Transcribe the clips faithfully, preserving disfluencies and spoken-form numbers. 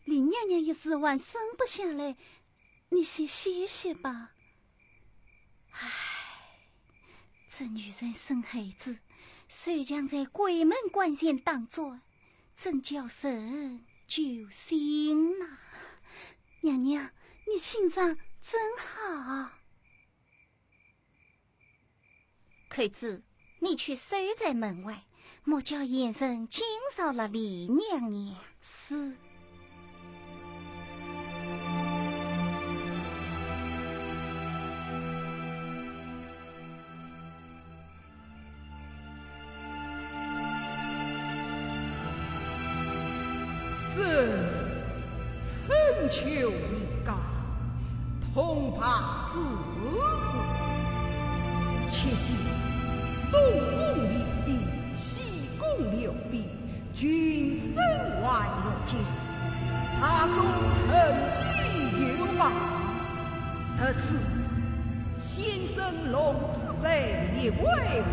李娘娘一时还生不下来，你先歇歇吧。唉，这女人生孩子，手强在鬼门关前打转，真叫人揪心呐。娘娘，你心上真好。 寇珠，你去守在门外，莫叫闲人惊扰了李娘娘。是。 朕春秋一家，同把子嗣，且喜东宫立地，西宫六臂，君身还六境，大宋成吉有望。特此，先生龙子在，列为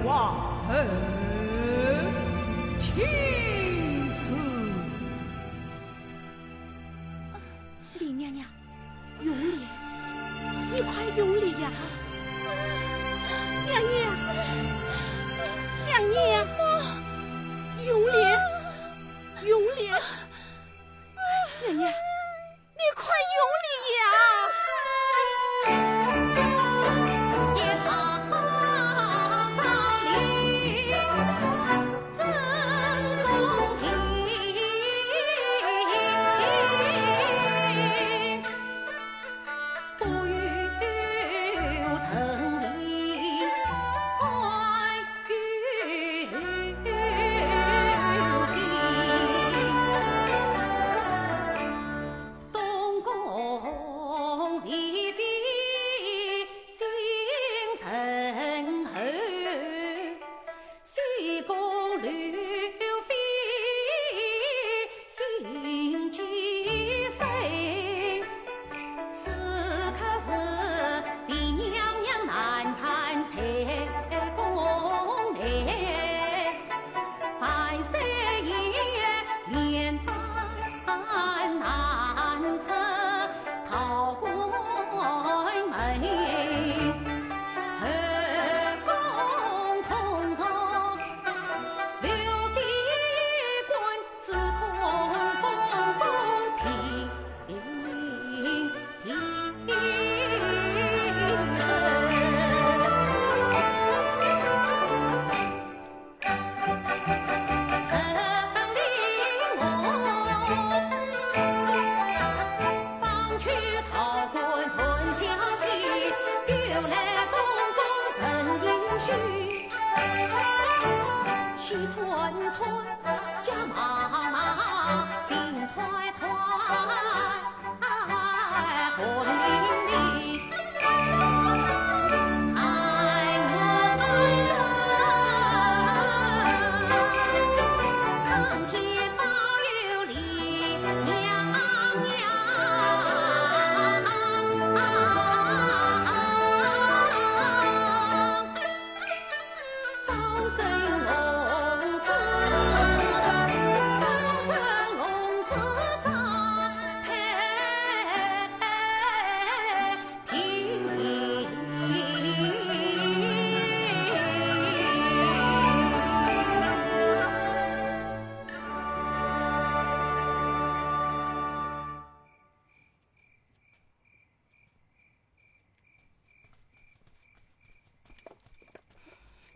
皇后，钦此。李娘娘，容礼，你快容礼呀！娘娘，娘娘，容礼，容礼，娘娘。 你快容礼呀！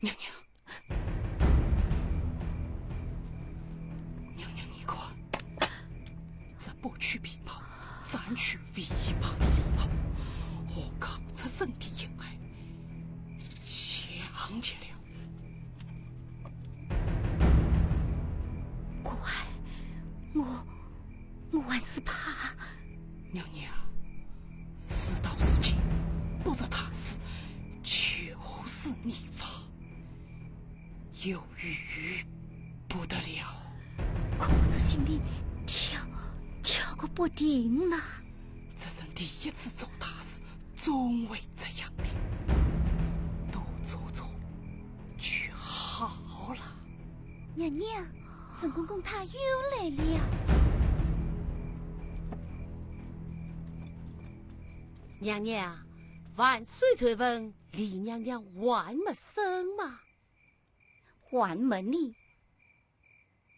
娘娘，娘娘，你看，这剥去皮袍，展出肥胖的礼袍，和刚出生的婴儿，像极了。乖，我，我还是怕。娘娘， 事到如今，不是大事，就是泥巴，犹豫不得了。可是心里跳，跳个不停呐。这人第一次做大事，总会这样的，多做做就好了。娘娘，陈公公他又来了。娘娘，万岁传闻，李娘娘还没生吗？还没呢。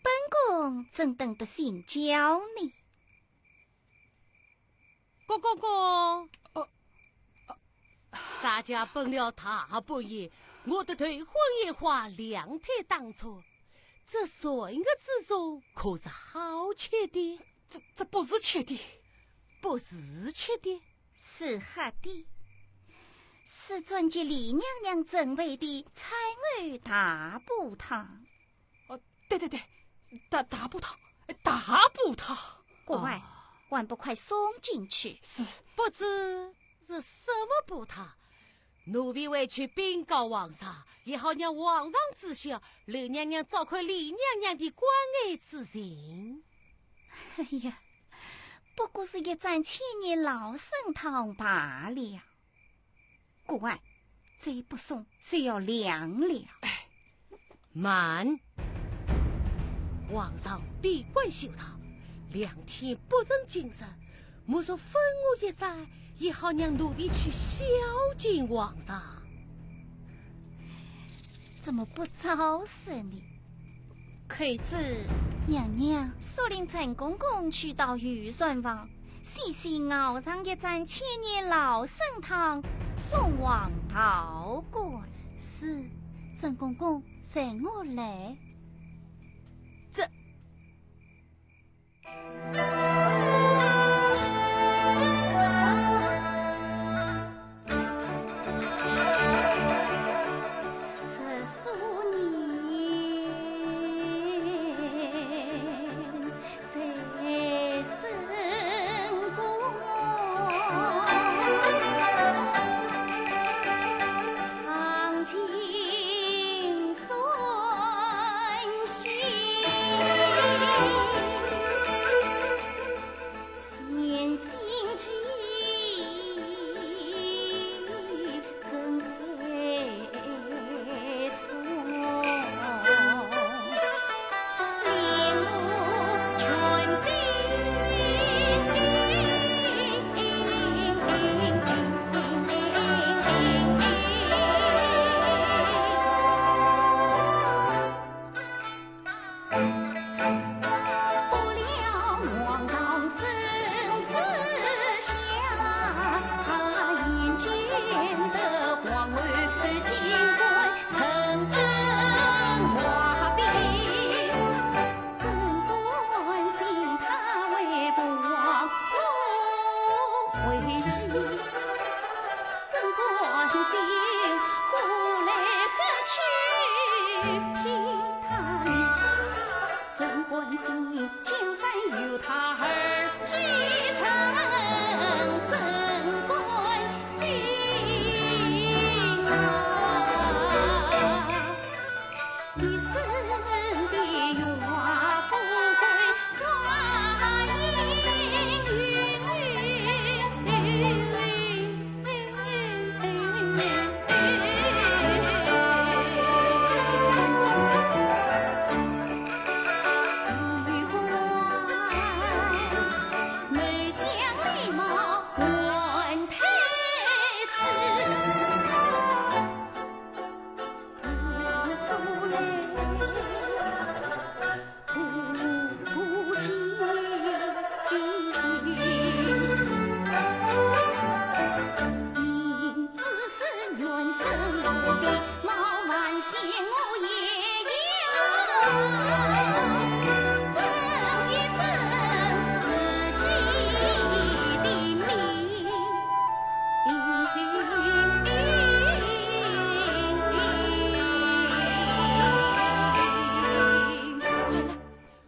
本宫正等得心焦呢。 郭公公，呃，呃，大家奔了大半夜，我的头昏眼花，两腿打颤，这船舷之中可是好吃的？这，这不是吃的。不是吃的？是喝的，是专给李娘娘准备的柴鱼大补汤。 哦，对对对，大，大补汤，大补汤。郭槐，哦。还不快送进去？是。不知是什么补汤，奴婢回去禀告皇上，也好让皇上知晓李娘娘召看李娘娘的关爱之情。哎呀，不过是一盏千年老参汤罢了。 郭槐，再不送是要凉了。哎，慢！皇上闭关修道，两天不曾进食，莫说分我一盏，也好让奴婢去孝敬皇上。怎么不早说呢？ 可知娘娘率领陈公公去到御膳房，细细熬上一盏千年老参汤，送往洮关。是，陈公公，随我来。这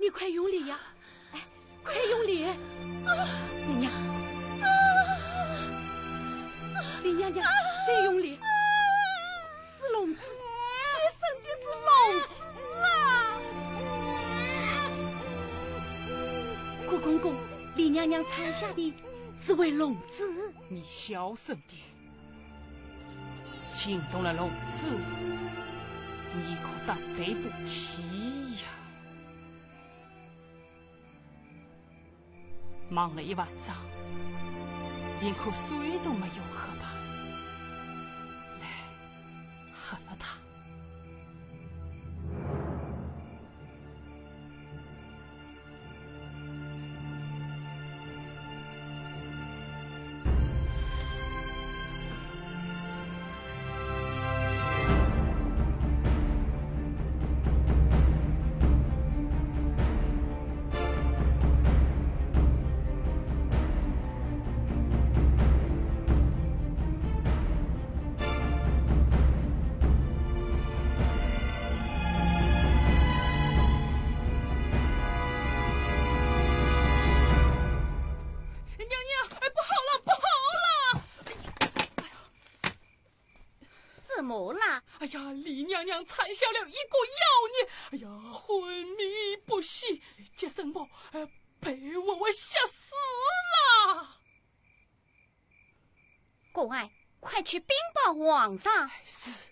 你快用力呀！哎，快用力！啊！李娘，啊！李娘娘，再用力！是龙子，你生的是龙子啊！郭公公，李娘娘产下的是位龙子。你小声点，惊动了龙子，你可担待不起呀。 忙了一晚上，连口水都没有喝吧？来，喝了它。 娘娘，哎，不好了，不好了！ 怎么啦？哎呀，李娘娘产下了一个妖孽，哎呀，昏迷不醒，接生婆，呃，被活活吓死了。宫爱，快去禀报皇上。是。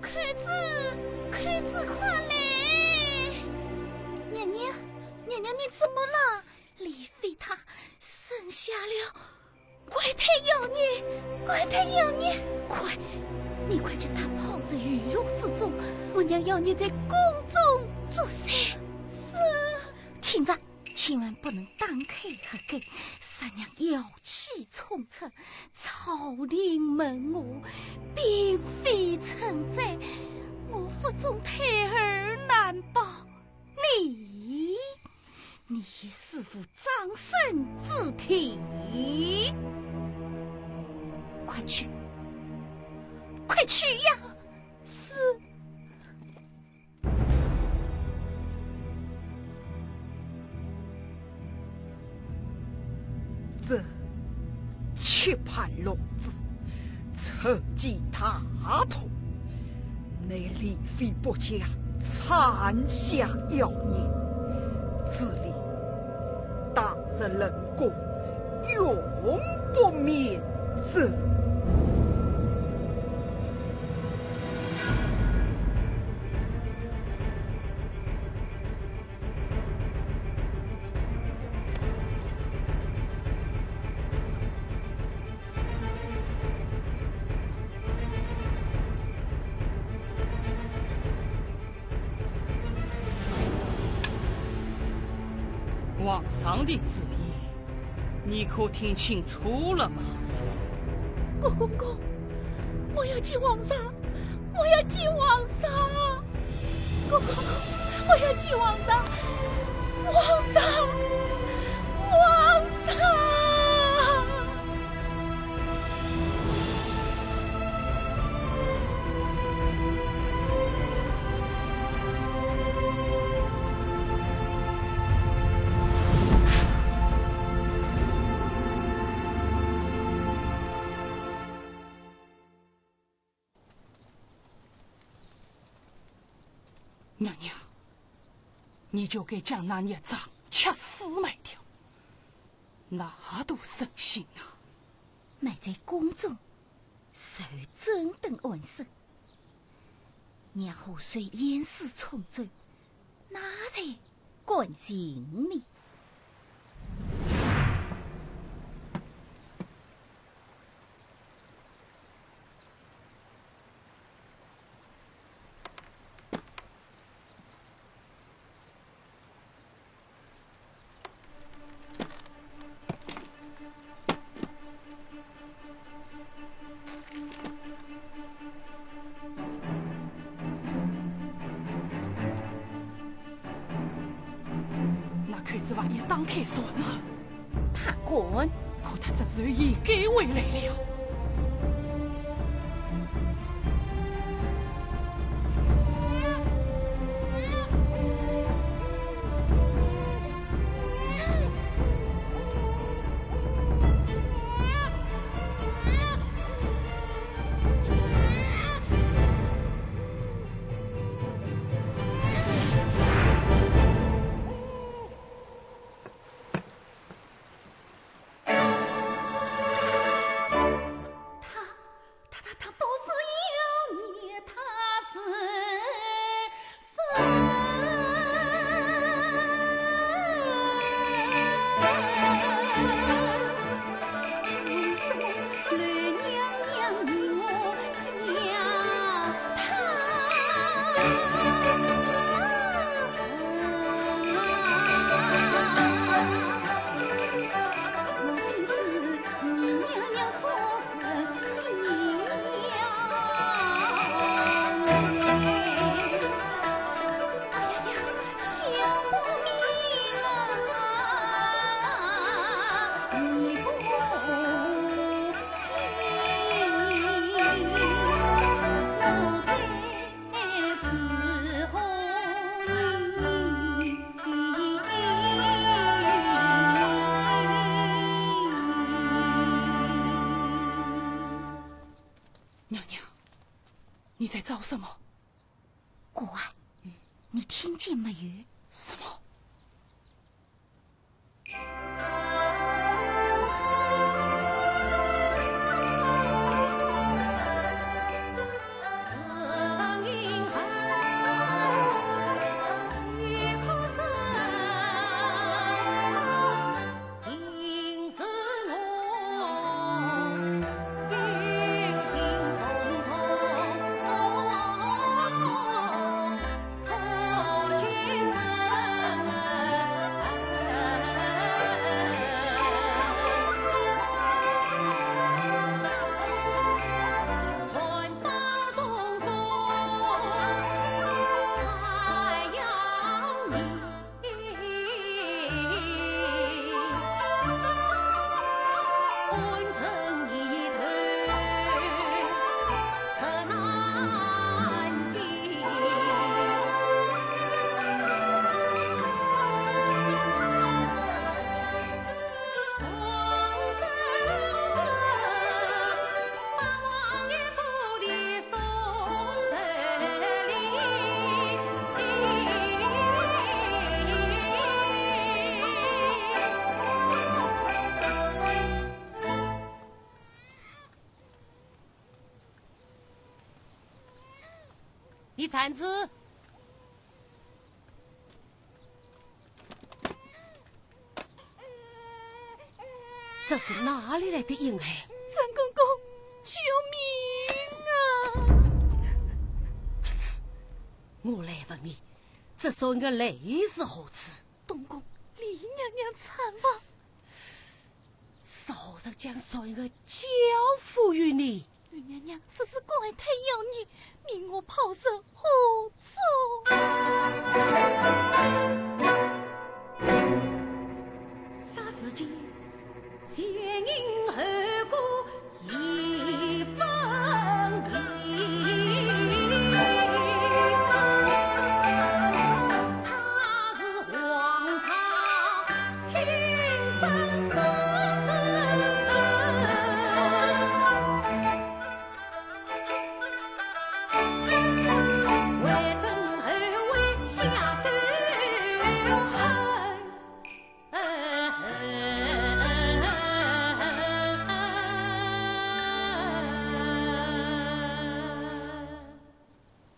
快子，快子，快来！娘娘，娘娘，你怎么了？李妃她生下了 怪胎妖孽，怪胎妖孽！快，你快将她抛入御浴之中，莫让妖孽在宫中作乱。是。听着，千万不能打开盒盖，煞让妖气冲出，草林门外，并非存在。我腹中胎儿难保，你 你也是无葬身之地。快去，快去呀！是。这 期盼龙子，成其大统，乃李妃不嫁，产下妖孽，此理打入冷宫，永不免责。 皇上的旨意，你可听清楚了吗？郭公公，我要见皇上，我要见皇上。 公公，我要见皇上，皇上，皇上！ 娘娘，你就该将那孽障吃死埋掉，哪度忍心啊！埋在宫中，谁准得安生？让河水淹死冲走，哪才甘心呢？ 那扣子还要打开算啊？他敢！可他这时候也该回来了。你在找什么？ 果儿，你听见没有？什么？你站住！这是哪里来的婴孩？曾公公，救命啊！我来问你，这孙儿来意是何处？东宫，李娘娘产房。 是何人将孙儿交付于你？李娘娘说是怪胎要你，命我抛尸火葬。霎时间，前因后果已分明。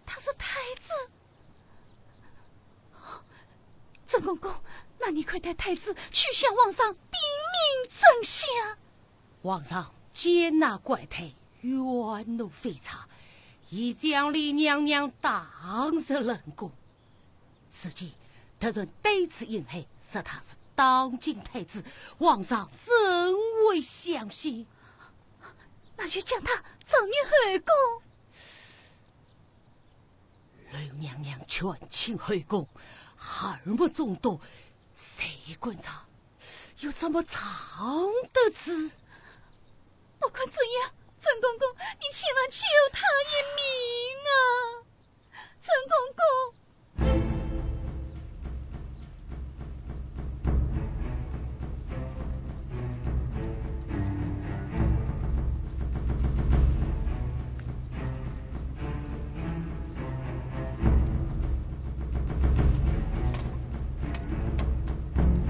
他是太子。曾公公，那你快带太子去向皇上禀明真相。皇上见那怪胎，怨怒非常，已将李娘娘打入冷宫。如今，特人对此印害，说他是当今太子，皇上怎会相信？那就将他召入后宫。 刘娘娘权倾后宫，耳目众多，谁敢查？又怎么藏得住？不管怎样，曾公公，你千万救他一命啊！曾公公。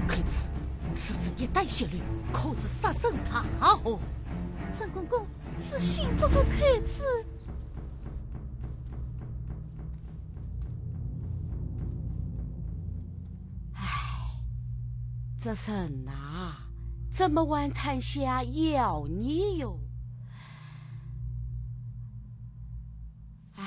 可是，此事一旦泄露，可是杀身大祸。曾公公，是信不过太子。 唉，这人呐，怎么还产下妖孽哟？唉。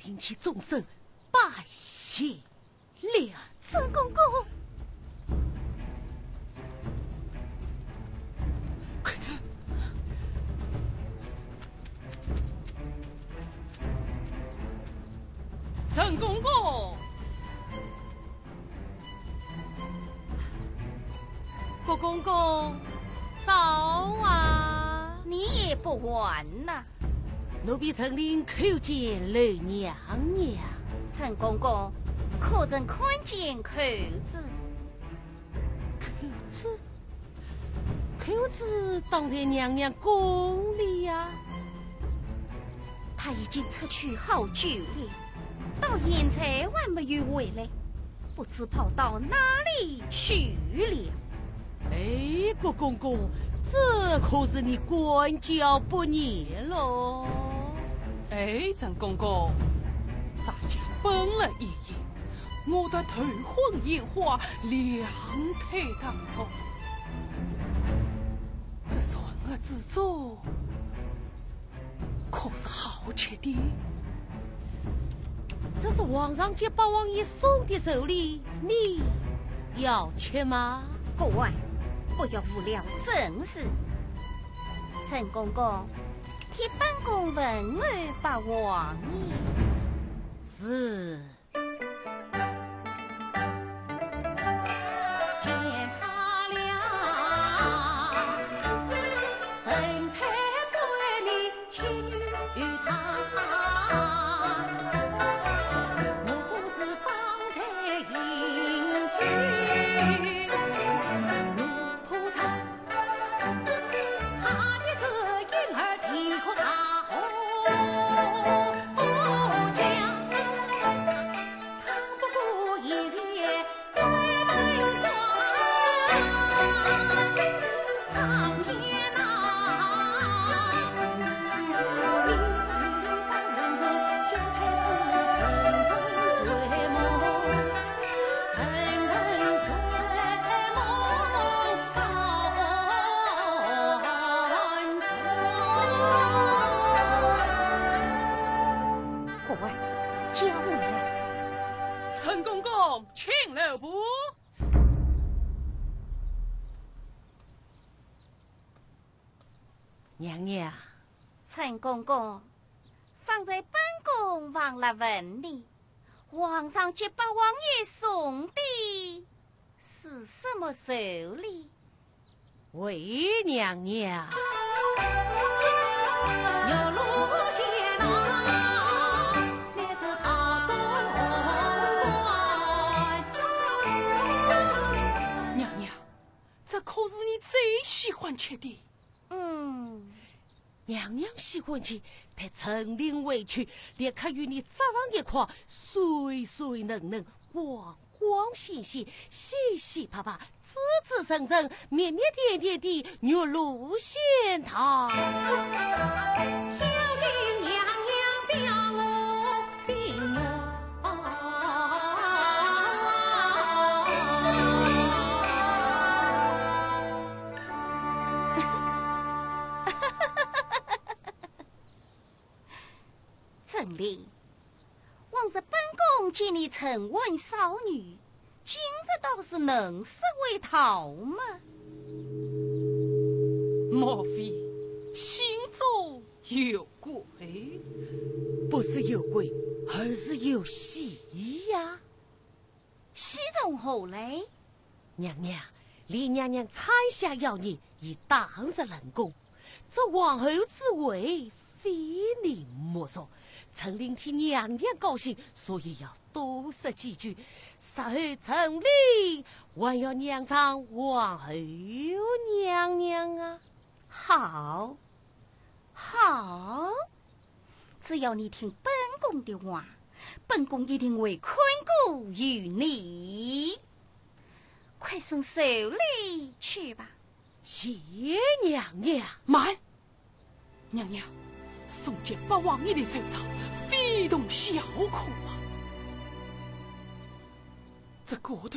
引起众生拜谢了。陈公公，快去！陈公公，郭公公，早啊！你也不晚呐。 奴婢陈琳叩见楼娘娘。陈公公，可曾看见寇珠？寇珠？寇珠当在娘娘宫里呀。她已经出去好久了，到现在还没有回来，不知跑到哪里去了。 哎，郭公公，这可是你管教不严喽。哎，陈公公，咱家本来一夜，我的头昏眼花，两腿打桩。这船儿之中， 可是好吃的。这是皇上给八王爷送的寿礼，你要吃吗？郭槐，不要误了正事。陈公公，替本宫问候八王爷。是。 郭槐，叫我来。陈公公，请留步。娘娘。陈公公，方才本宫忘了问你， 皇上给八王爷送的是什么寿礼？回娘娘。娘娘，这可是你最喜欢吃的。 嗯。娘娘喜欢吃，待陈琳回去，立刻与你扎上一块，水水嫩嫩，光光鲜鲜，细细白白，滋滋润润，绵绵甜甜的，玉露仙桃。小心娘娘表我心愿。 陈琳，往日本宫见你沉稳少女，今日倒是能说会道嘛。莫非心中有鬼？不是有鬼，而是有喜呀。 喜从何来？娘娘，李娘娘产下妖孽，已打入冷宫。这皇后之位，非你莫属。陈琳替娘娘高兴，所以要多说几句。事后陈琳还要仰仗皇后娘娘啊。好，好。 只要你听本宫的话，本宫一定会看顾于你。快送寿礼去吧。谢娘娘。慢，娘娘，送给八王爷的寿桃，非同小可啊。这个头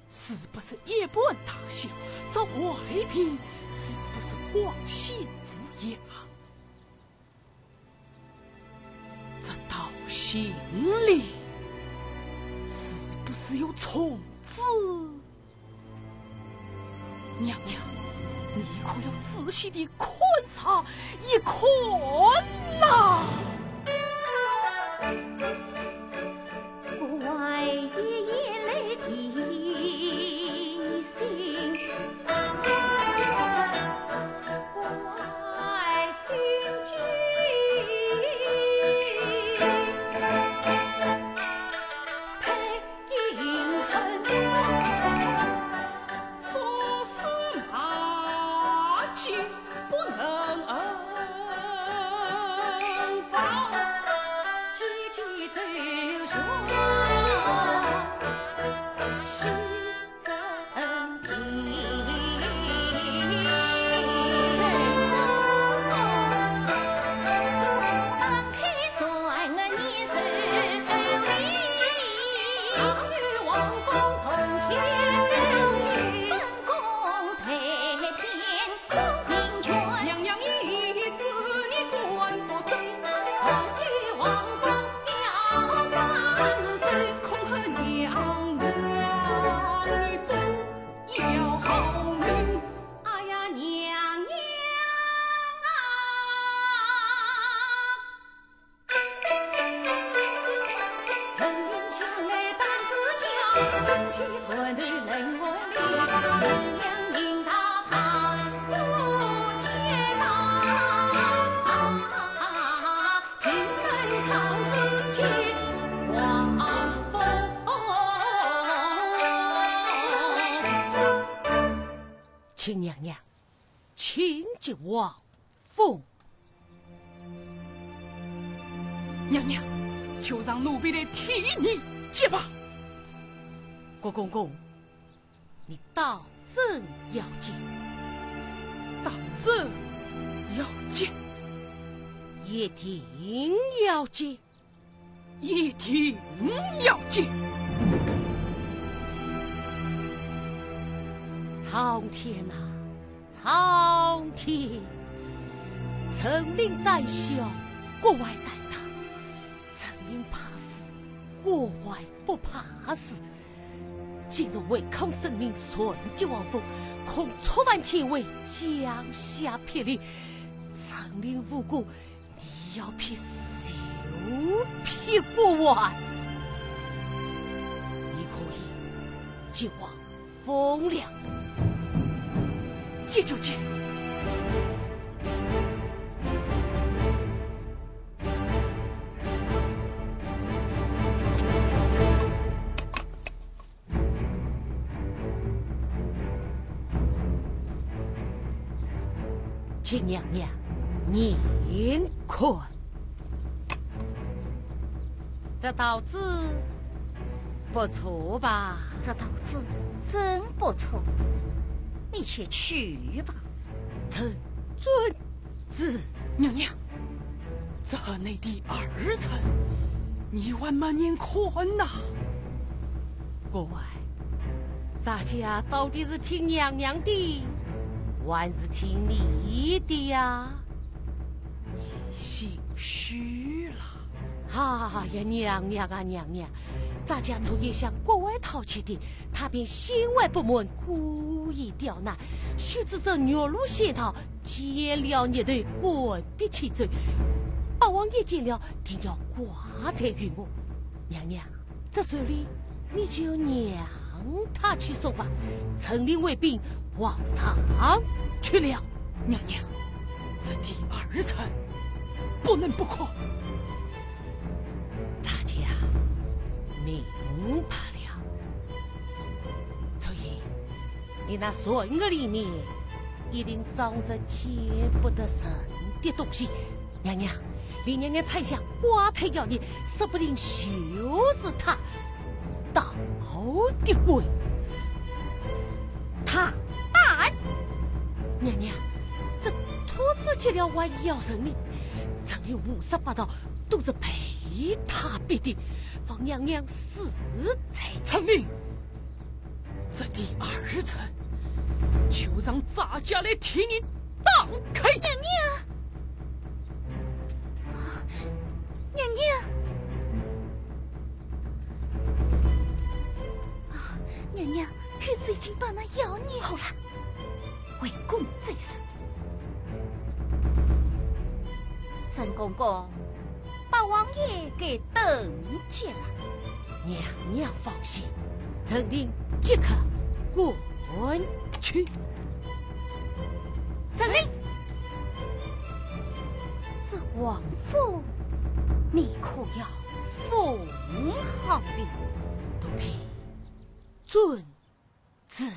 是不是一般大小？这外皮是不是光鲜无瑕？ 这桃心里是不是有虫子？娘娘，你可要仔细地观察一看呐！请娘娘，请接王封。娘娘，就让奴婢来替你接吧。郭公公，你当真要接？当真要接。一定要接？ 一定要接。苍天啊，苍天！陈琳胆小，郭槐胆大。陈琳怕死，郭槐不怕死。今日违抗圣命，擅接王封，恐触犯天威，降下霹雳。陈琳无辜， 你要劈手劈不完。你可以接王封了。接就接。 请娘娘，您看。这桃子不错吧？这桃子真不错，你且取吧。臣遵旨。娘娘， 这是你的儿臣，你还没眼看呐？郭槐，咱家到底是听娘娘的，还是听你的呀？你心虚了。哎呀，娘娘啊，娘娘，咱家昨夜向郭槐讨亲的，他便心怀不满，故意刁难，须知这玉露仙桃， 见了热头，干必起走。八王爷见了，定要挂彩于我。娘娘，这寿礼你就让他去送吧。陈琳回禀皇上去了。娘娘，这第二层不能不可。大家明白了。所以， 你那扇儿里面一定装着见不得人的东西。娘娘，李娘娘猜想，瓜太妖孽，说不定就是他捣的鬼。他胆！娘娘，这兔子吃了还要人命，真有胡说八道，都是被他逼的，望娘娘恕罪。陈琳， 这第二层，就让咱家来替你打开。娘娘，娘娘，君子已经把那妖孽……好了，回宫再说。陈公公，八王爷该登基了。娘娘放心，臣定即刻赶去。陈琳，这王府你可要封好的。奴婢遵旨。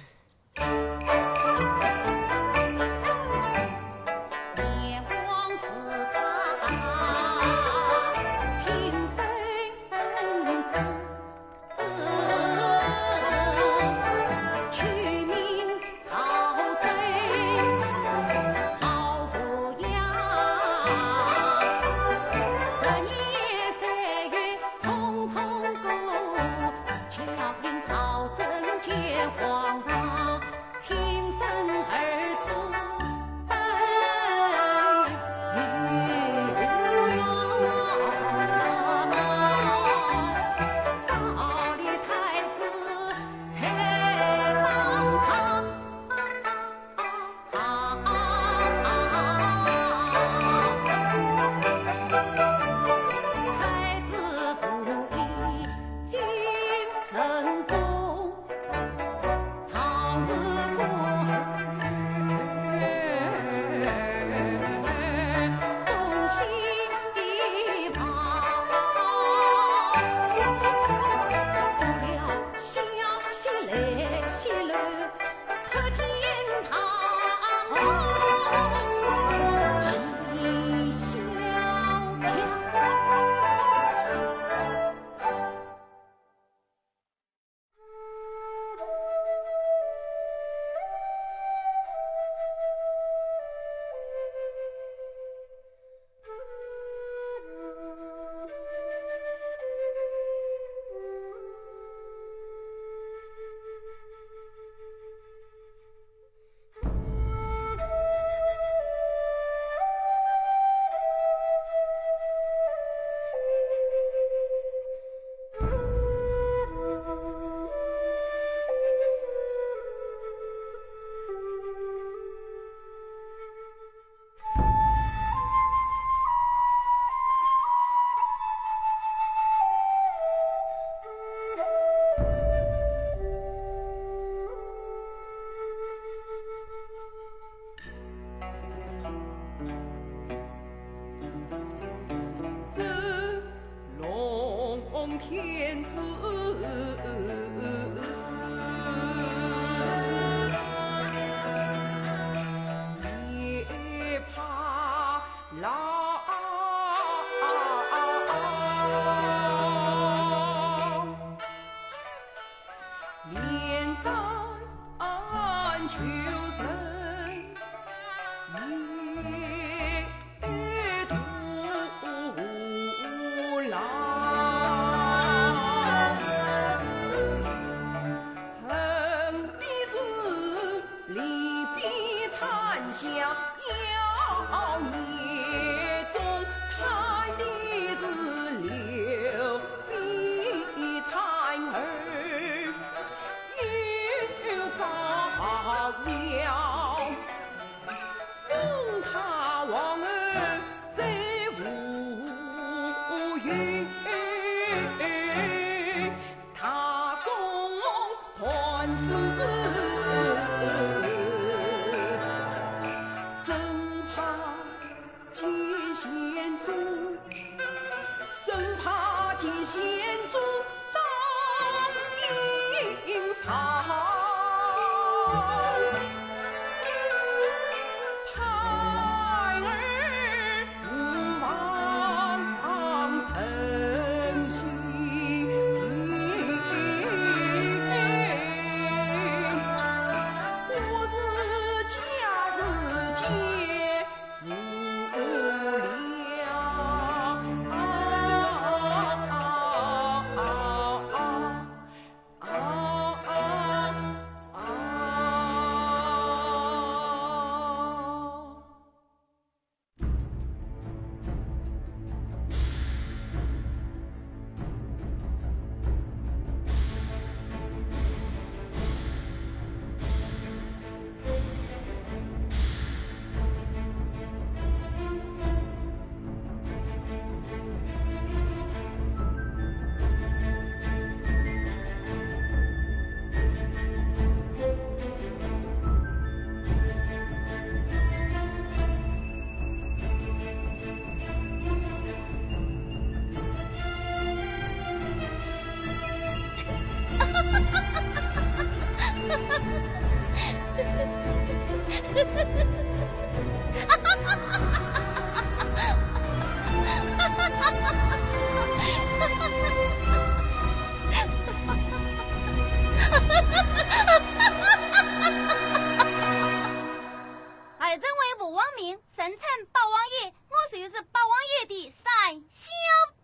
儿臣为父王命，人称八王爷，我就是八王爷的三小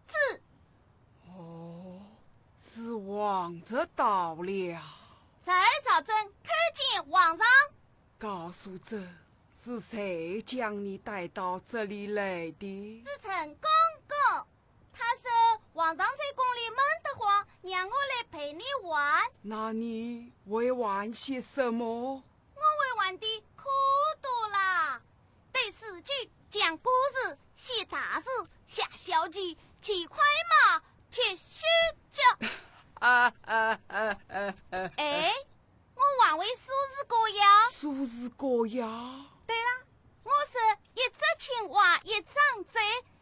子。哦，是王爷到了。侄儿赵正叩见皇上。告诉朕，是谁将你带到这里来的？是陈公公。 他说皇上在宫里闷得慌，让我来陪你玩。那你会玩些什么？我会玩的可多啦，对诗句、讲故事、写杂志、下象棋、骑快马、踢雪脚。啊啊啊啊啊！哎， 我还会数字歌谣。数字歌谣？对了，我说一只青蛙一张嘴，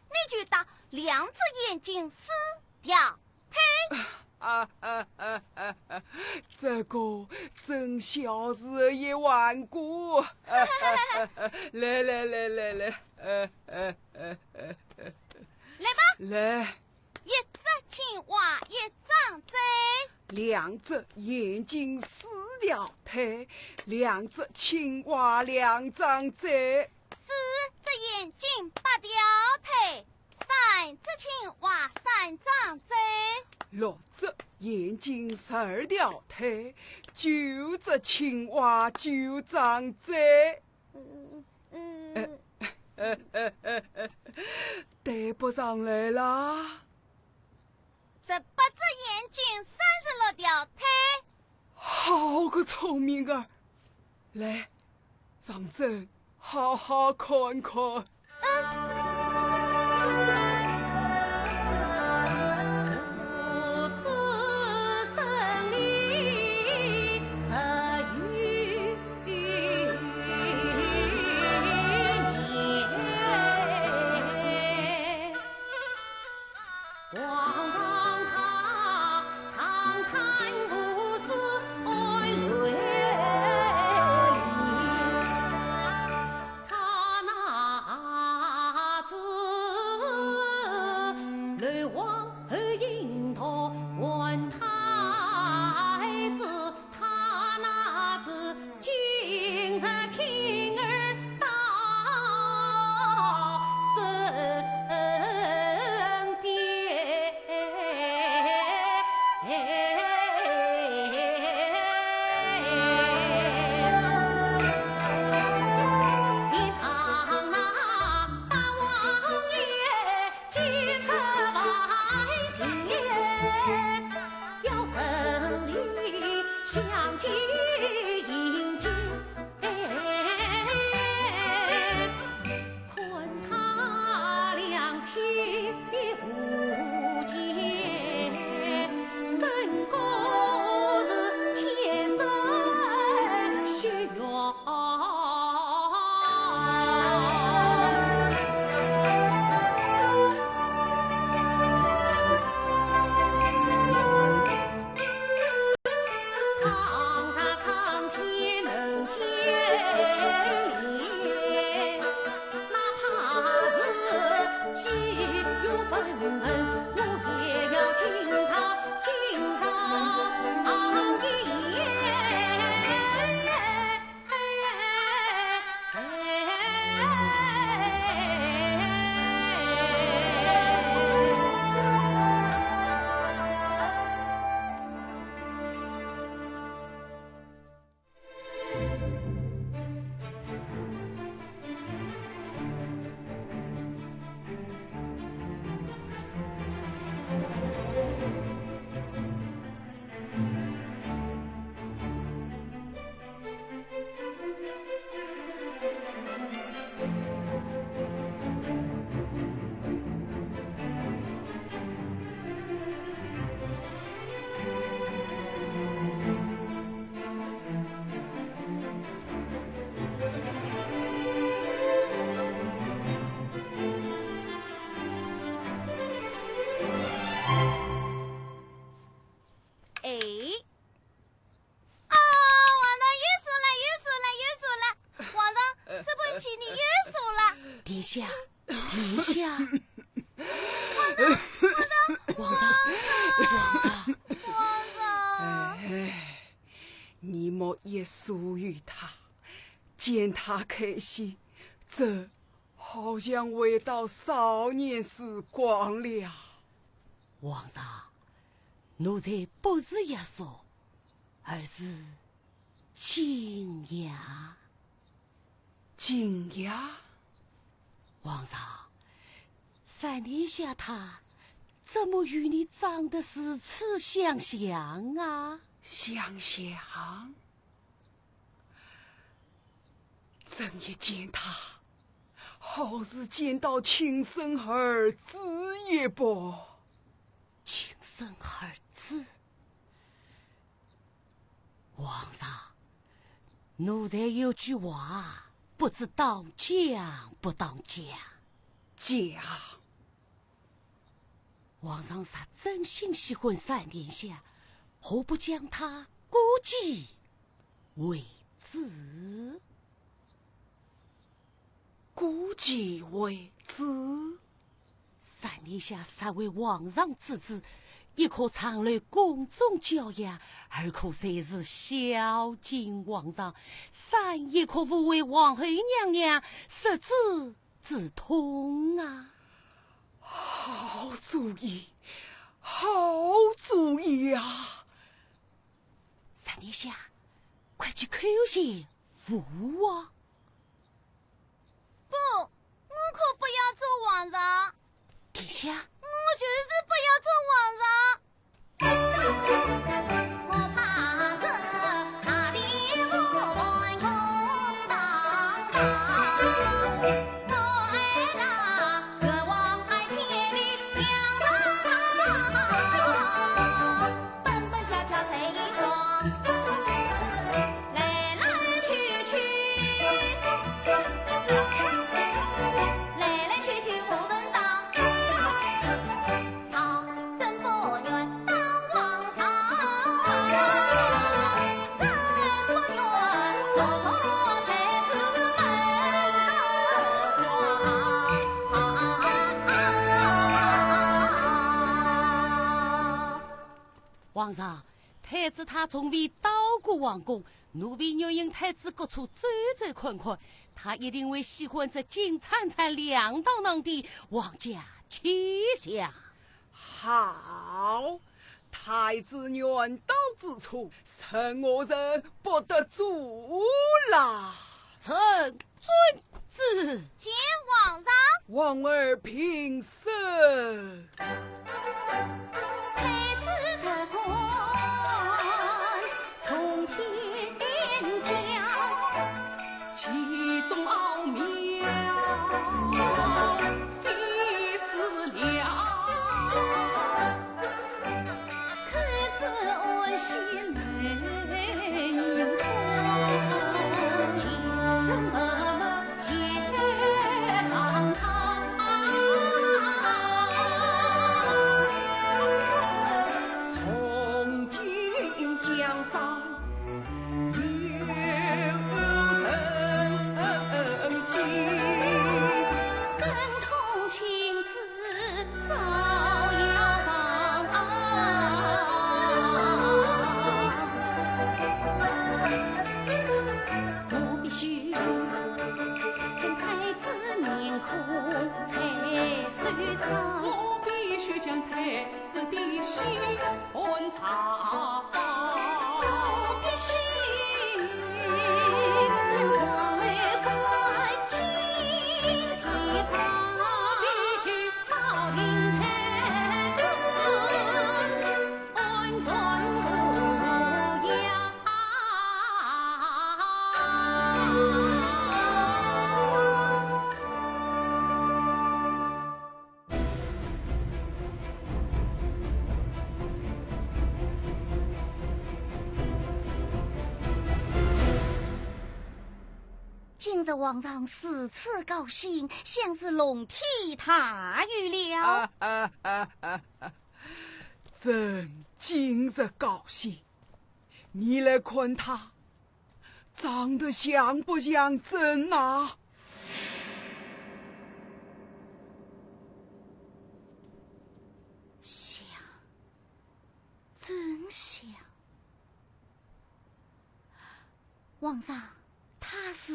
你就答两只眼睛四条腿。啊啊啊啊啊！这个朕小时也玩过。来来来来来，呃呃呃呃呃，来吧。来。 一只青蛙一张嘴，两只眼睛四条腿，两只青蛙两张嘴。四只眼睛八条腿，三只青蛙三张嘴。六只眼睛十二条腿，九只青蛙九张嘴。嗯嗯，呃呃呃呃，对不上来啦。 十八只眼睛三十六条腿。好个聪明儿！来，让朕好好看看。嗯。下，殿下。皇上，皇上，皇上，皇上。哎，你莫一疏于他，见他开心，这好像回到少年时光了。皇上，奴才不是爷叔，而是 景爷。景爷？皇上，三殿下他怎么与你长得如此相像啊？相像？真一见他，好似见到亲生儿子一般。亲生儿子？ 皇上，奴才有句话，不知当讲不当讲。讲。皇上若真心喜欢三殿下，何不将他过继为子？ 过继为子？三殿下身为皇上之子，一可长留宫中教养，二可才是孝敬皇上，三也可抚慰皇后娘娘失子之痛啊。好主意，好主意啊！三殿下，快去叩谢父王。 不，我可不要做皇上。殿下。我就是不要做皇上。 奔奔跳跳走一桩，来来去去，来来去去无人道。朝政不愿当皇上，人不愿做太子门当皇。 皇上，太子他从未到过皇宫，奴婢愿引太子各处走走看看，他一定会喜欢这金灿灿亮堂堂的皇家气象。好，太子愿到之处，任何人不得阻拦。臣遵旨。见皇上。 皇儿平身。太子特传从天教，其中奥妙非思量。 我必须将太子面孔才收藏。我必须将太子的心 今日皇上如此高兴，想是龙体大悦了。啊啊啊啊啊！朕今日高兴，你来看他，长得像不像朕啊？下。皇上，她是？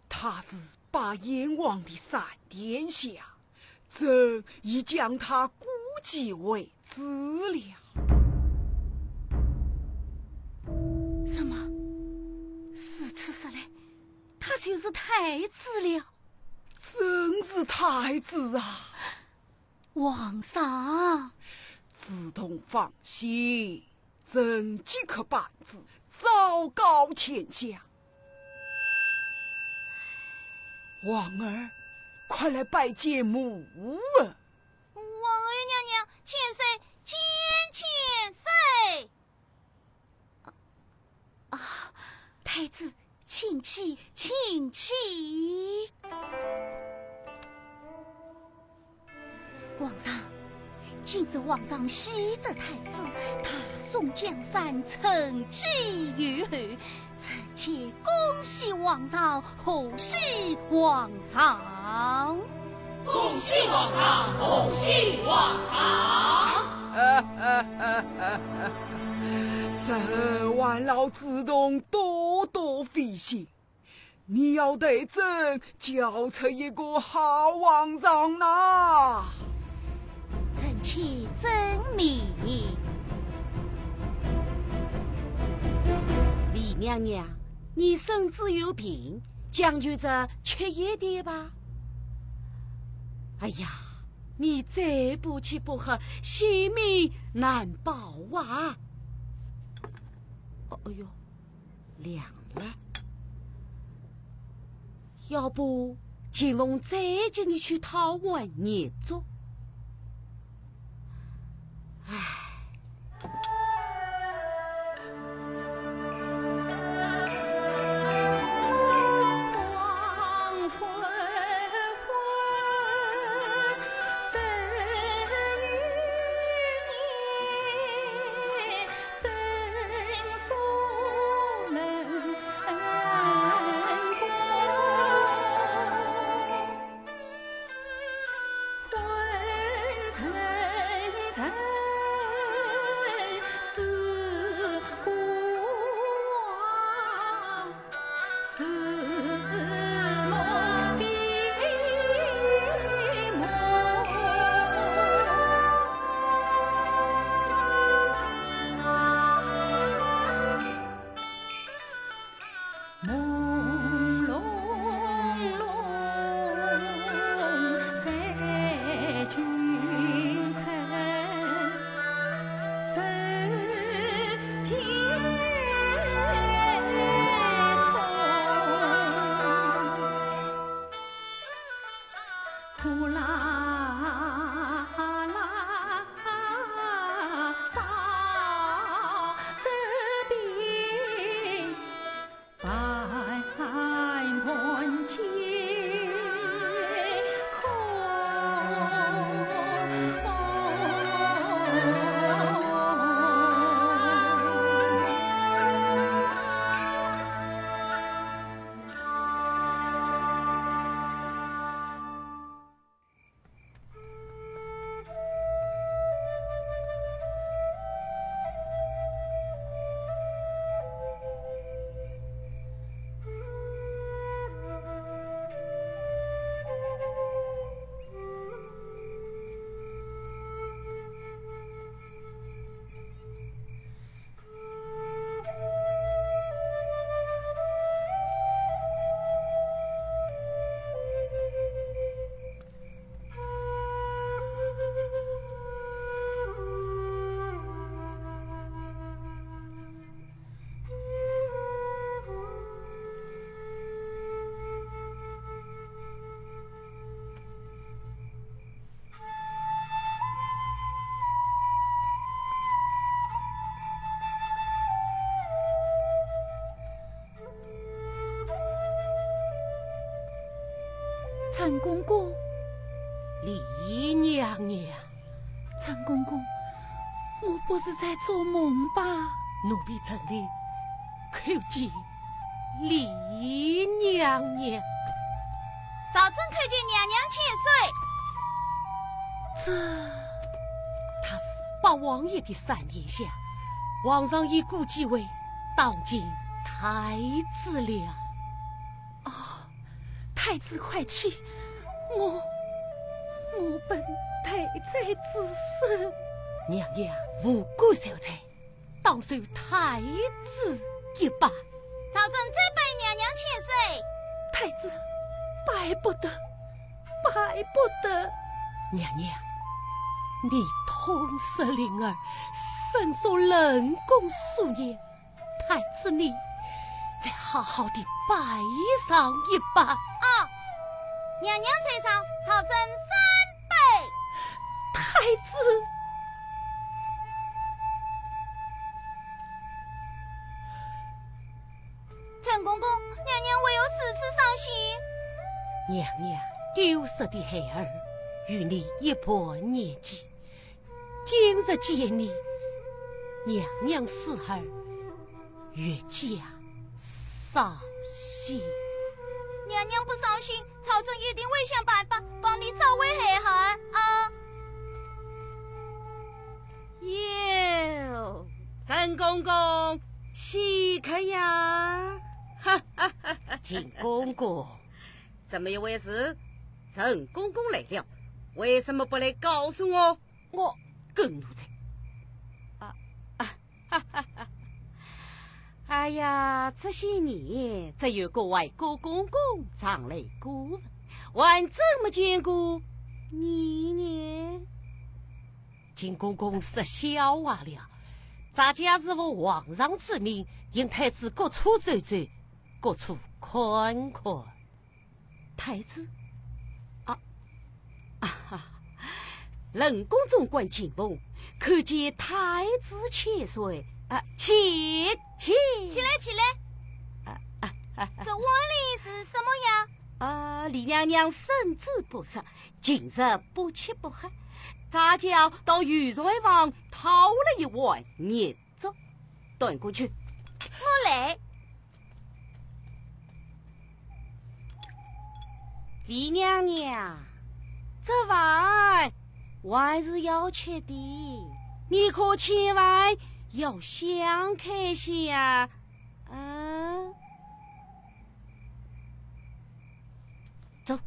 她是八贤王的三殿下，朕已将她估计为子了。什么？如此说来，她就是太子了？正是太子啊！皇上。子通放心，朕即刻办旨，昭告天下。皇儿，快来拜见母后。皇后娘娘，千岁，千千岁。啊，太子，请起，请起。 皇上，今日皇上喜得太子，大宋江山，成继有后，臣妾恭喜皇上，贺喜皇上。恭喜皇上，贺喜皇上。臣还劳子通多多费心， 你要代朕交出一个好皇上呐！臣妾遵命。李娘娘，你身子有病，将就着吃一点吧。哎呀，你再不吃不喝，性命难保啊！哦，哎呦， 凉了。要不秦凤再给你去讨碗热粥？唉。陈公公。李娘娘。陈公公，我不是在做梦吧？奴婢怎能看见李娘娘？ 朝臣叩见娘娘千岁。这，她是八王爷的三殿下，皇上以故继位，当今太子了。哦，太子快起，我，我本待在子身。娘娘无故受罪，当受太子一拜。 朝臣再拜娘娘千岁。太子，拜不得，拜不得。娘娘，你痛失灵儿，身受冷宫数年，太子你再好好地拜上一拜。啊，娘娘在上，朝臣三拜。太子。 陈公公，娘娘为何如此伤心？娘娘丢失的孩儿，与你一般年纪，今日见你，娘娘思儿越加伤心。娘娘不伤心，朝臣一定会想办法帮你找回孩儿啊。哟，陈公公， 稀客呀！哈哈哈哈。秦公公。怎么一回事？陈公公来了，为什么不来告诉我？我跟奴才。啊，啊，哈哈哈。哎呀，这些年只有各位各公公常来过问，还真没见过你呢。 秦公公说笑话了，咱家是奉皇上之命，引太子各处走走，各处看看。太子？啊，啊哈，冷宫总管秦风，叩见太子千岁，啊，起，起。起来，起来。啊，啊，啊，啊。这碗里是什么呀？啊，李娘娘身子不适， 近日不吃不喝，咱家到御膳房讨了一碗热粥，端过去。我来。李娘娘，这饭还是要吃的，你可千万要想开些啊。 嗯，走。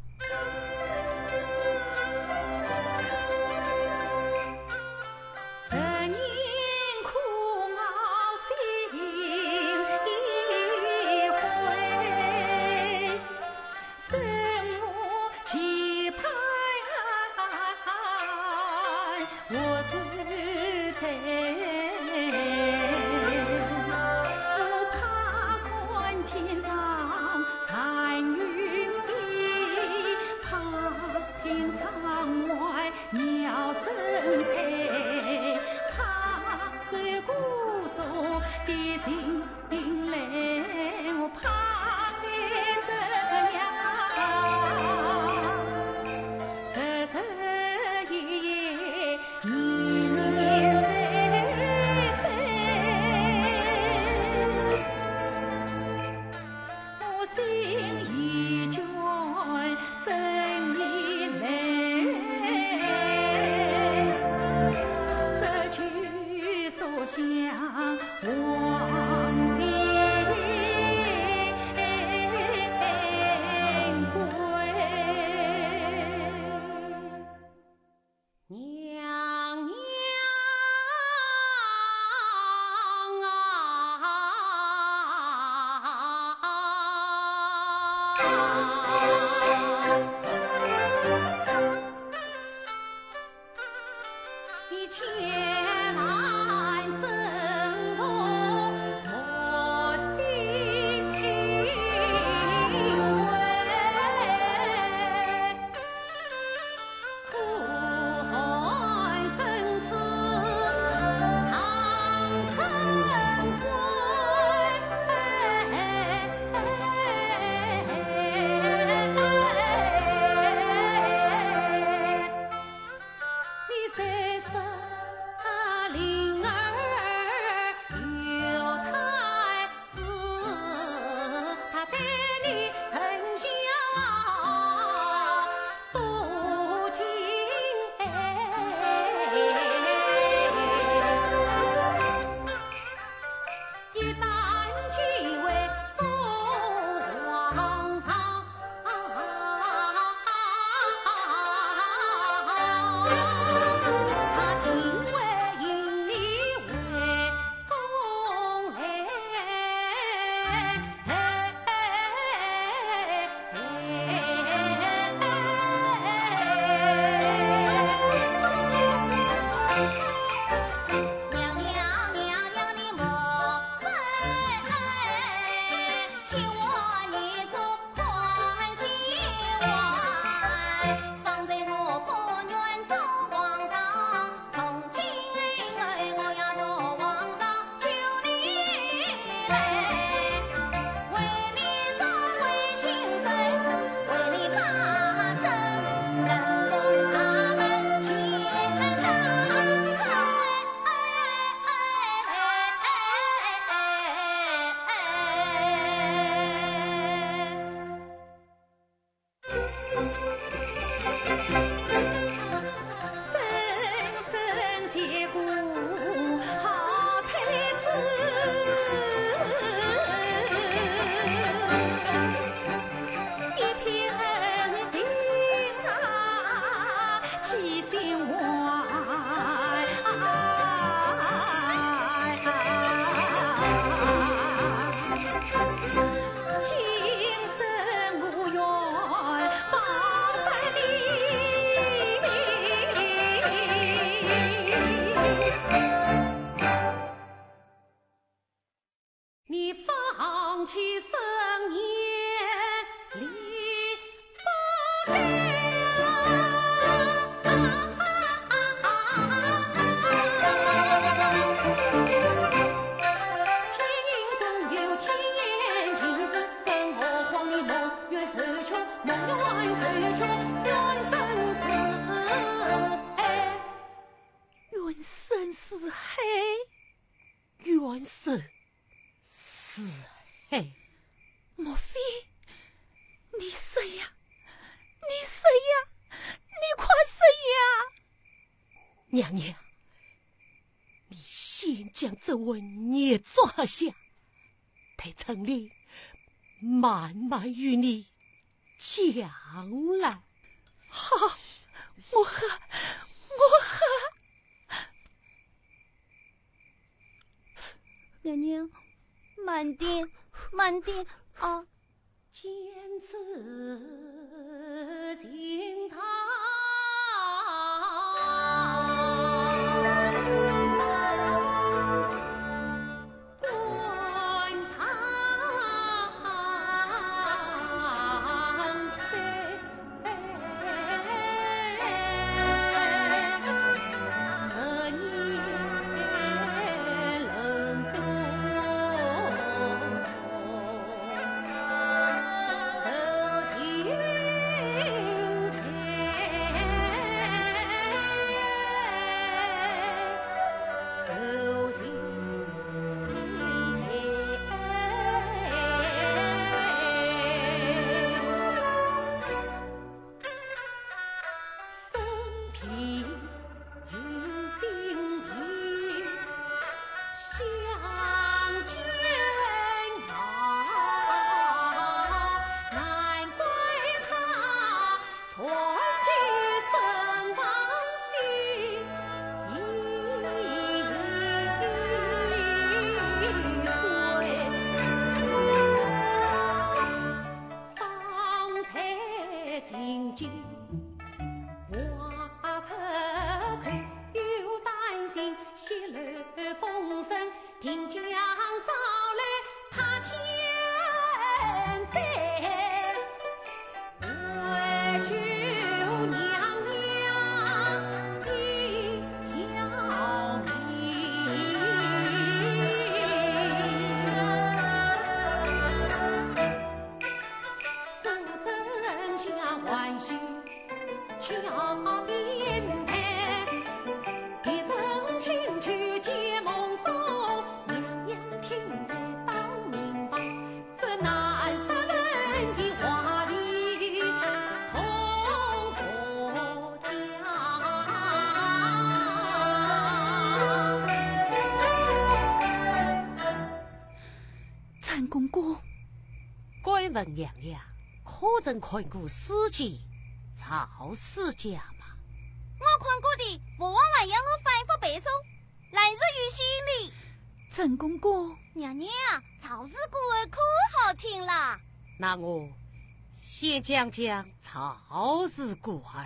冤生似海。冤生似海。莫非你说呀？你说呀？你快说呀！娘娘，你先将这碗热粥喝下，待春令慢慢与你讲来。好，我喝，我喝。娘娘，慢点，慢点啊。 陈公公。敢问娘娘，可曾看过诗集《赵氏家》吗？我看过的，父王还要我翻一幅背诵，来日有信哩。陈公公。娘娘，赵氏孤儿可好听啦？那我先讲讲赵氏孤儿。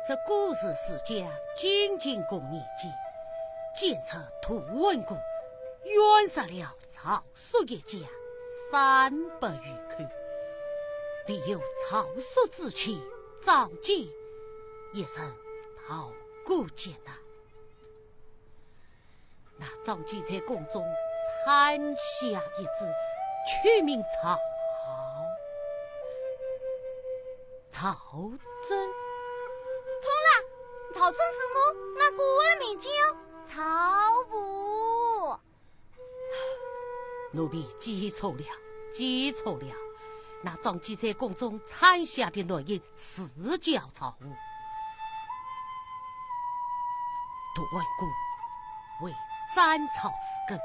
这《古氏世家》金景公年间，建设图文馆，远涉了赵、苏一家三百余口，唯有赵、苏之妻赵姬一人逃过劫难。 那赵姬在宫中产下一子，取名赵，赵祯。错了，赵祯是我那孤儿名叫赵武。奴婢记错了，记错了。那赵姬在宫中产下的男婴 是叫赵武。图文馆为斩赵之根，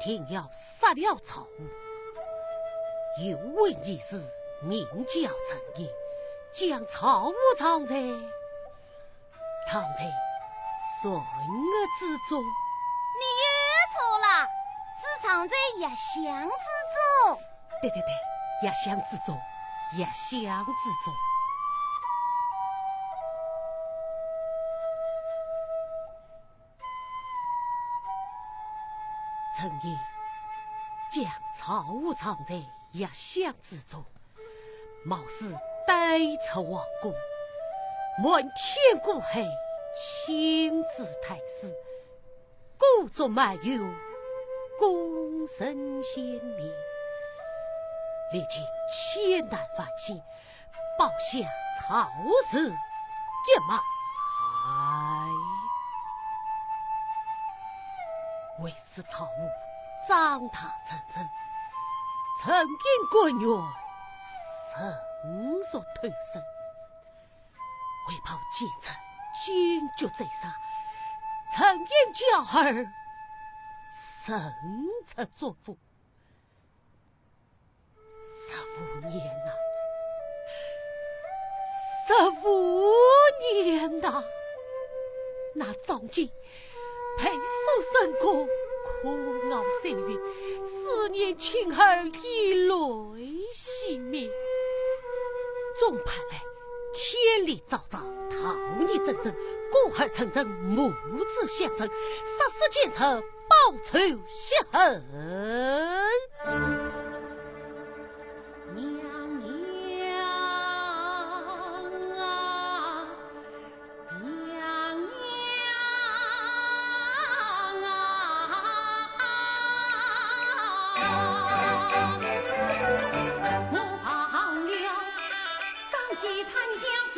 定要杀了赵武。有位义士名叫陈英，将赵武藏在，藏在船舱之中。你又错了，是藏在药箱之中。 对对对，药箱之中，药箱之中。陈英，将赵武葬在压箱之中，貌似带出皇宫，瞒天过海，亲至太师，故作漫游，功成仙灭，历尽千难万险，保下赵氏一脉。为此赵武长大成人，曾经甘愿忍辱偷生，为报奸臣奸局罪杀，曾因教儿神出祝福。 十五年呐，十五年呐，那张景陪守深宫，苦熬岁月，思念亲儿，以泪洗面。众叛来千里昭昭，逃逆铮铮，过河成人，母子相承，杀死奸臣， 报仇雪恨。娘娘啊，娘娘啊，我忘了张继参相思。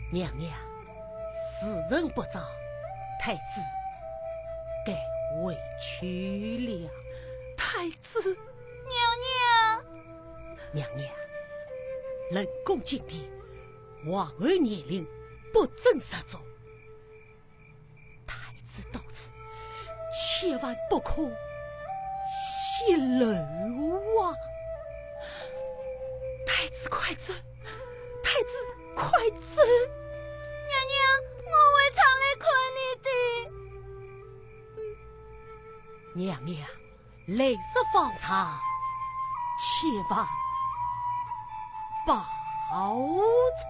娘娘，时辰不早，太子该回去了。太子。娘娘。娘娘，冷宫禁地，皇后年龄不准入宫。 太子到此，千万不可泄露啊！太子快走，太子快走！娘娘，我会常来看你的。娘娘， 来日方长，千万保重。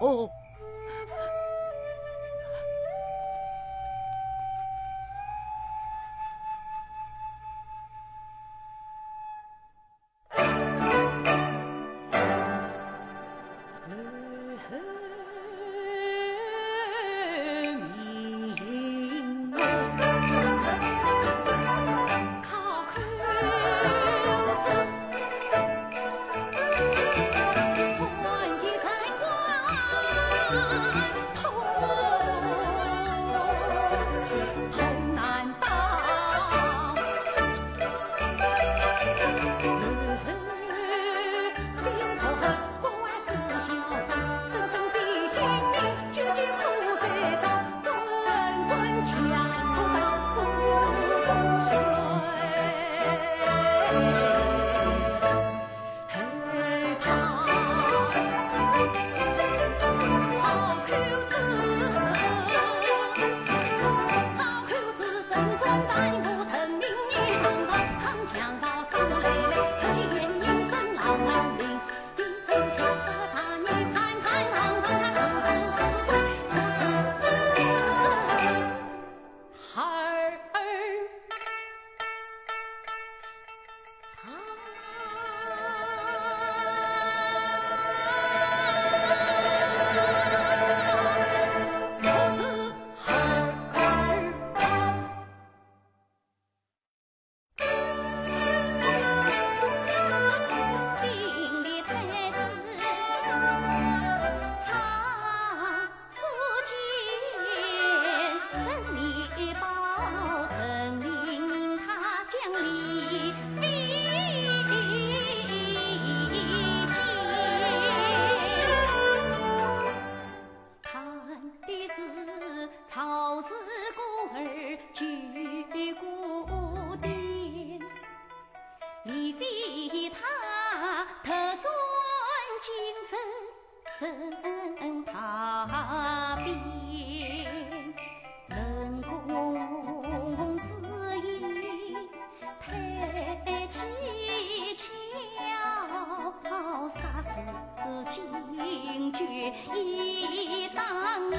一当年，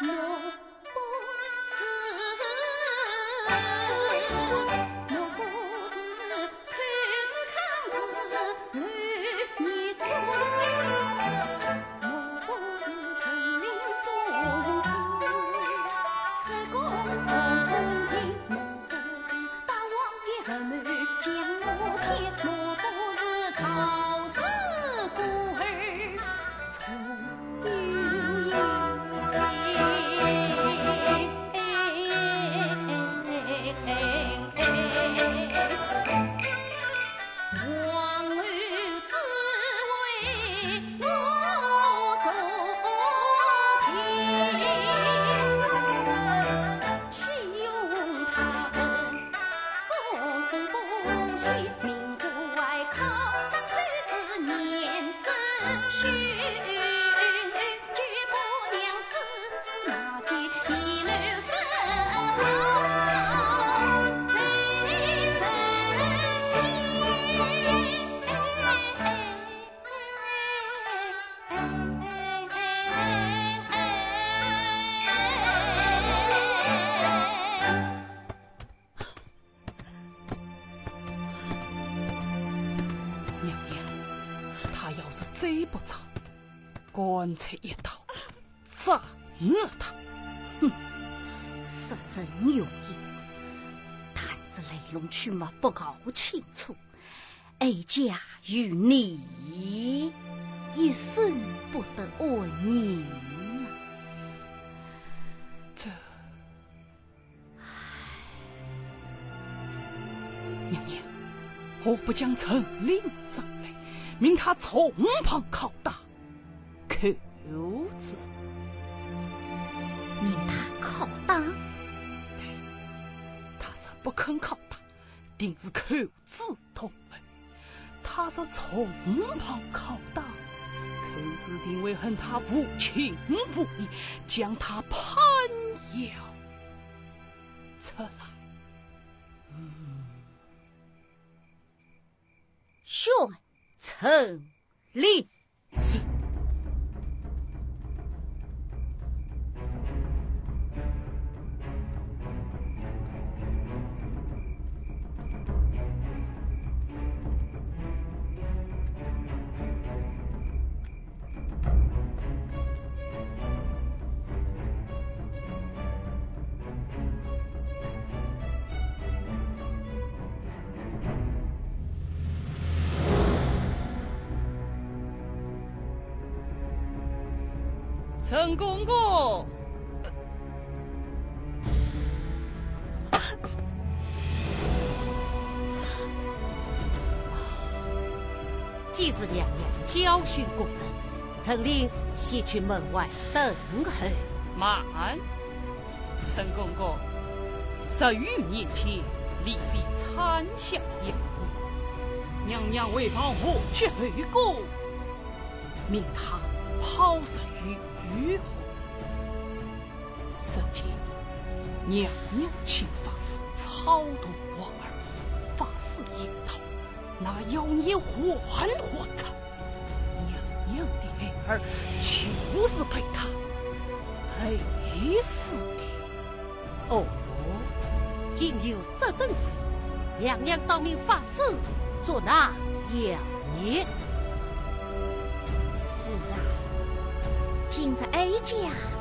我不是，我不是，口子抗子刘义春。 娘娘，他要是再不招，干脆一刀斩了他。哼，杀人容易，探这来龙去脉不搞清楚，哀家与你一生不得安宁啊。这 娘娘，何不将陈琳召来，命他从旁拷打，扣子？命他拷打？对，他若不肯拷打，定是扣子动门。他若从旁拷打，扣子定会恨他无情无义，将他攀咬 出来。嗯，宣陈琳。是。陈公公。 既是娘娘教训过人，陈琳先去门外等候。慢，陈公公，十余年前，李妃产下养我，娘娘为防后继后宫，命她抛石于御火。 如今娘娘请法师超度王儿，法师一到，那妖孽还活着。娘娘的爱儿就是被他害死的。哦，竟有这等事，娘娘当命法师捉拿妖孽。 是啊，今日哀家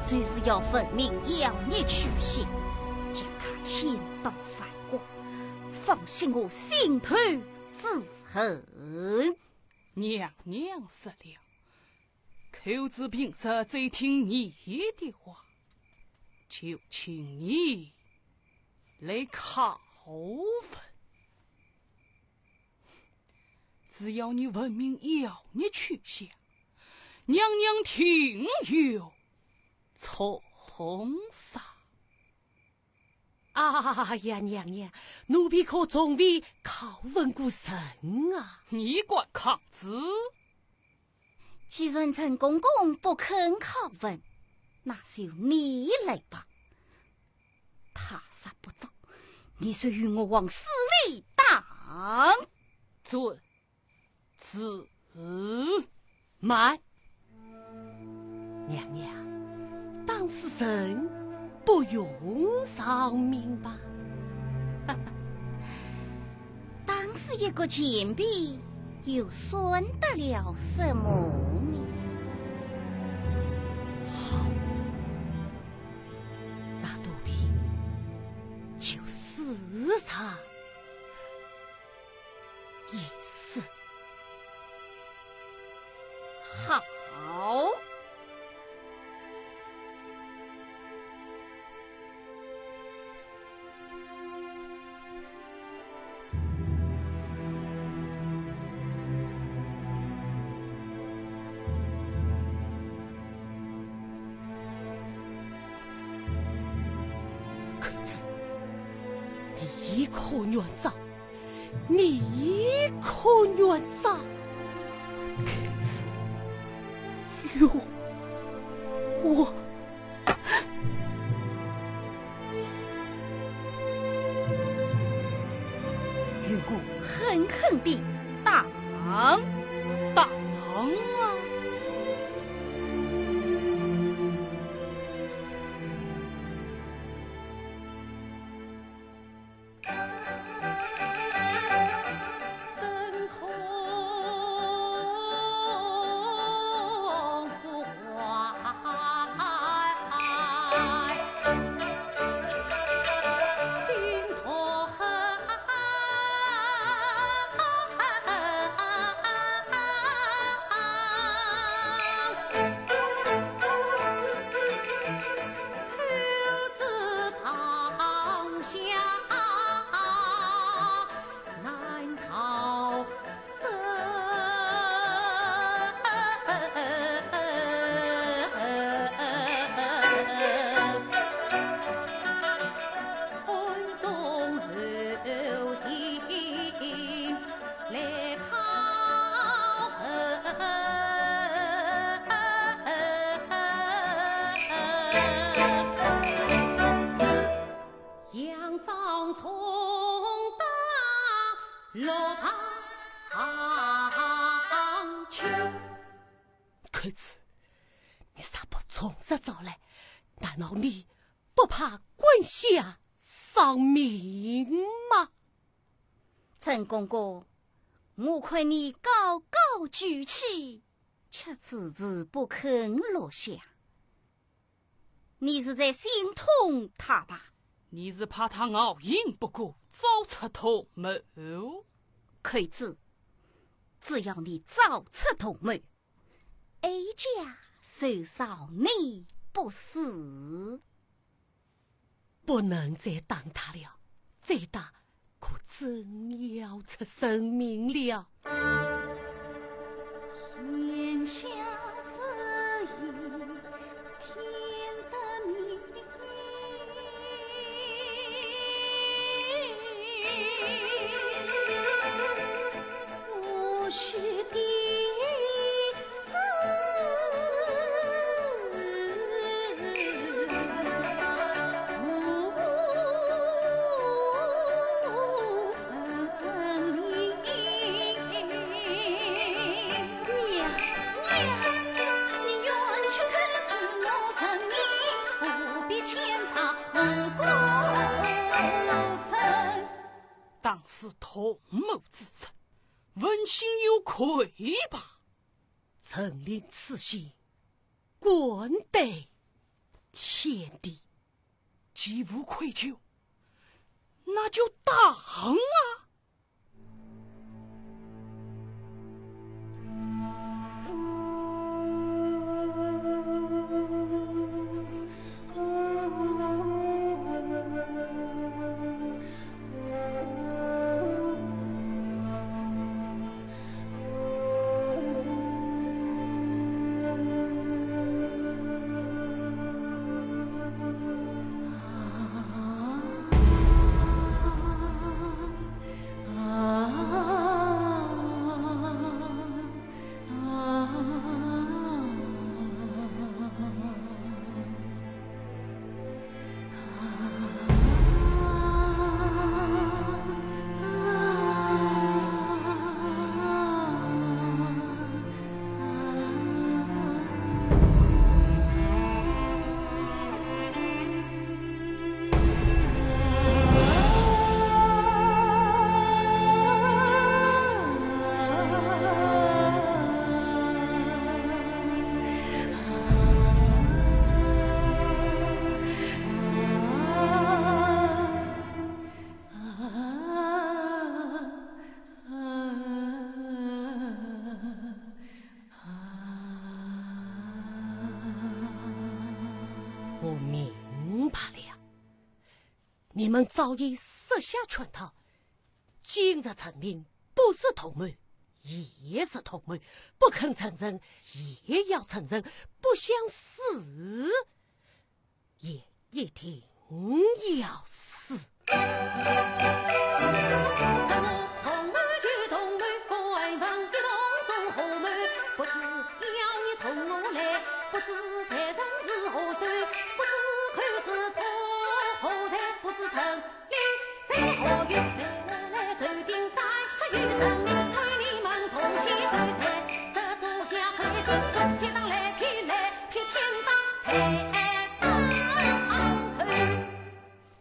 就是要问明妖孽去向，将他千刀万剐，方息我心头之恨。娘娘说了，寇珠平日最听你的话，就请你来拷问。 只要你问明妖孽去向，娘娘定有重赏。哎呀，娘娘，奴婢可从未拷问过人啊。你敢抗旨？既然陈公公不肯拷问，那就你来吧。 他若不招，你就与我往死里打。遵子。慢，娘娘，当是臣不用偿命吧？当是一个贱婢，又算得了什么呢？好，那奴婢就死上一死。好。 寇珠，你可愿斩？你可愿斩？寇珠，冤枉！冤枉！狠狠地打！打啊！ 寇珠，你若不从实招来，难道你不怕滚下丧命吗？陈公公，我看你高高举起，却迟迟不肯落下。 你是在心痛他吧？你是怕他熬刑不过，早出图谋。寇珠，只要你早出图谋，哀家就饶你不死。不能再打他了，再打 可真要出人命了。当是同谋之人，问心有愧吧？ 臣领此刑，官带天地，既无愧疚，那就打啊！们早已设下圈套，今日陈琳不是同谋，也是同谋，不肯承认，也要承认，不想死，也一定要死。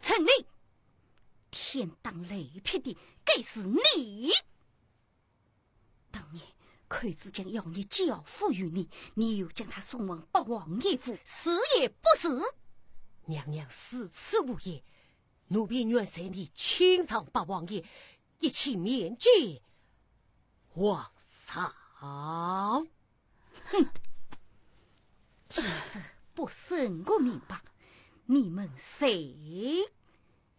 陈琳，天打雷劈的该是你。当年寇珠将妖孽交付于你，你又将她送往八王爷府，是也不是？娘娘如此无言，奴婢愿随你亲上八王爷，一起面见皇上。哼，今日不审个明白，你们谁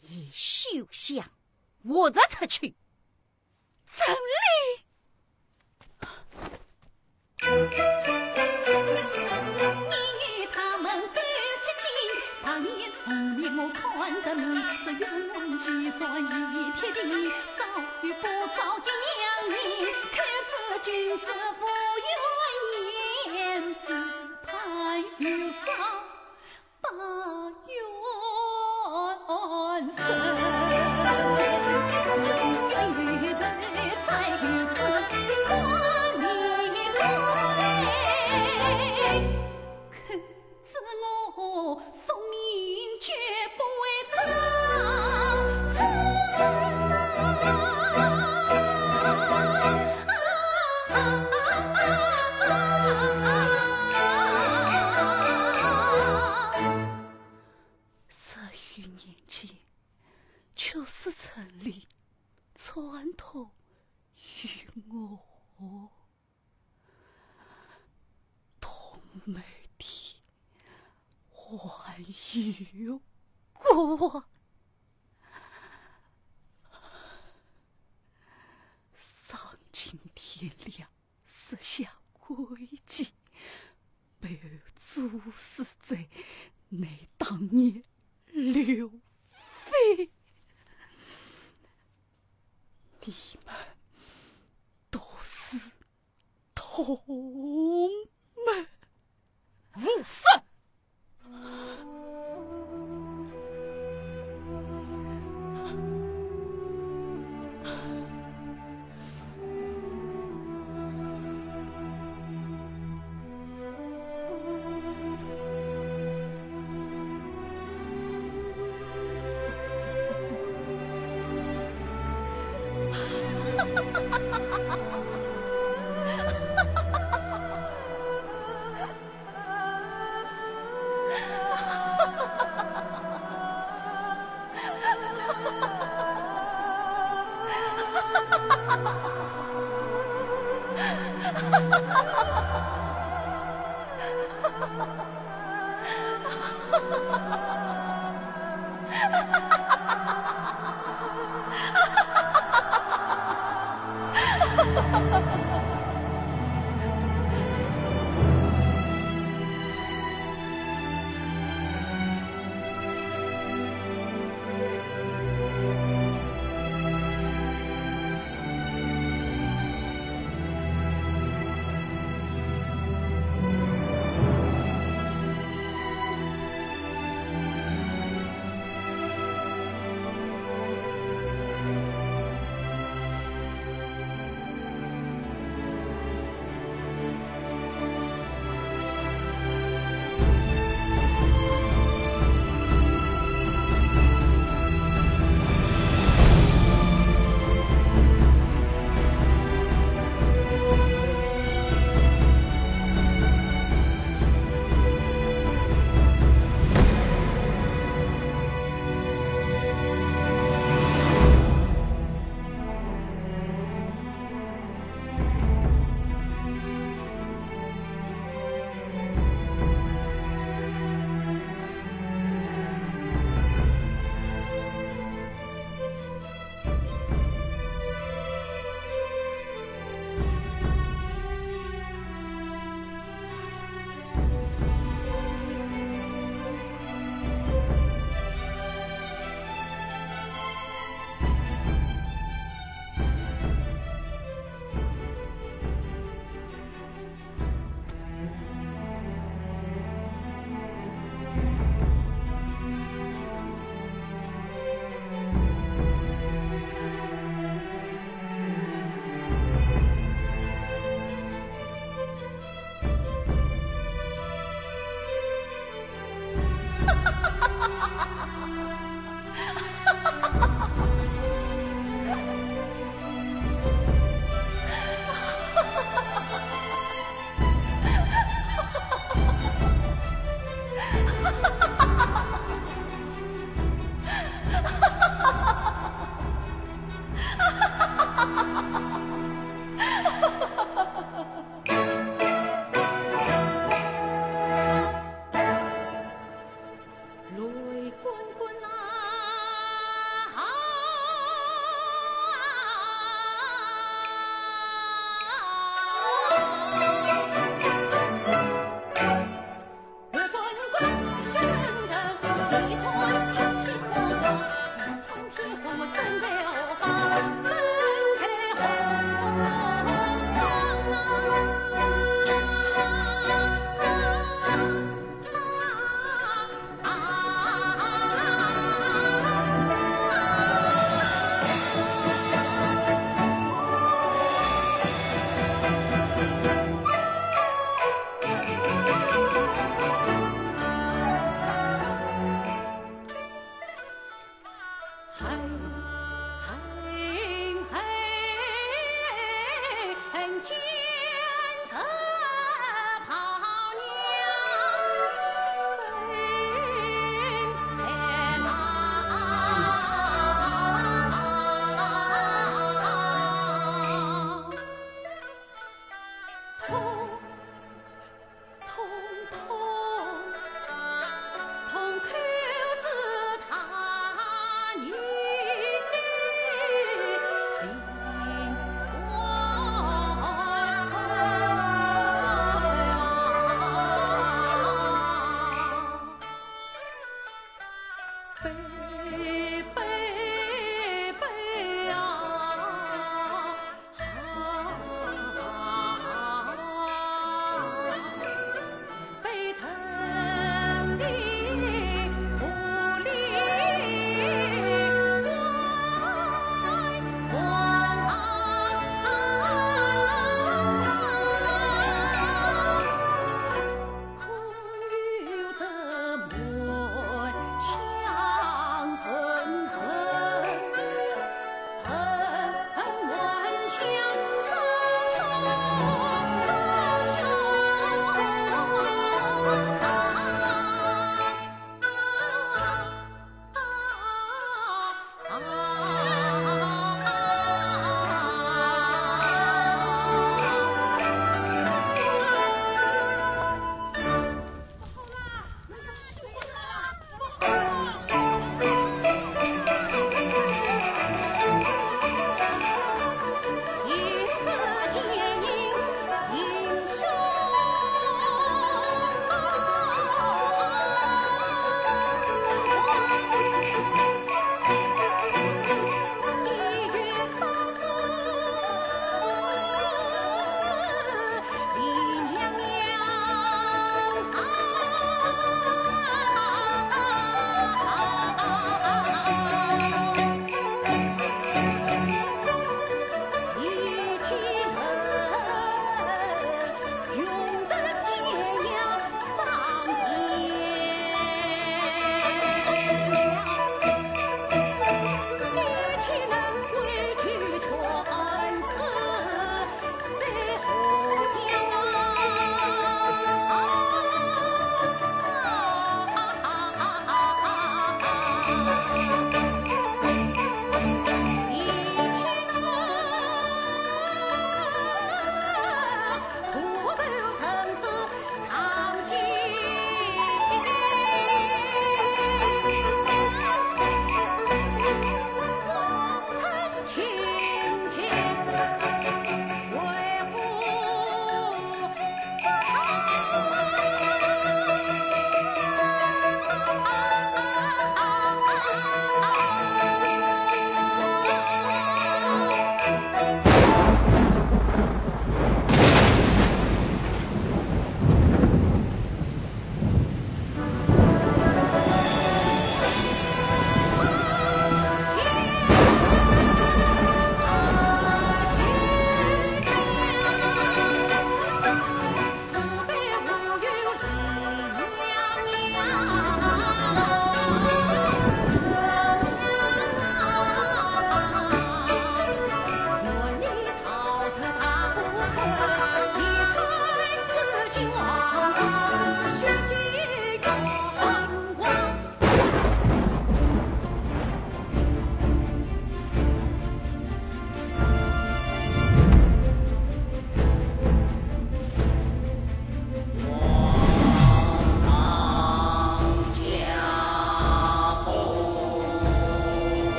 也休想活着出去。 陈琳。十余年前，却是陈琳串通于我。同谋的还有我。丧尽天良， 设下诡计，背后主使者乃当年刘妃。你们都是同谋。无赦！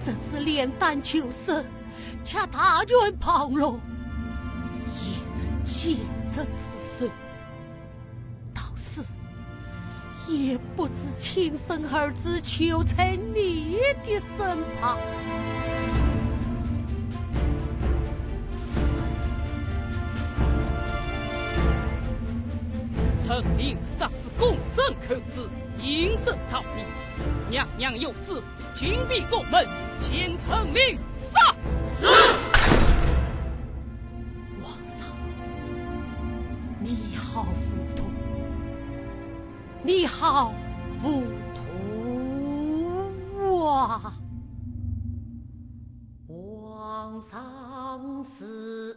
甚至炼丹求生，却大权旁落，也是奸贼之手。到死，也不知亲生儿子就在你的身旁。陈琳杀死公孙口子，隐身逃避，娘娘有旨， 紧闭宫门，将陈琳杀！王嫂，你好糊涂，你好糊涂啊！王嫂死。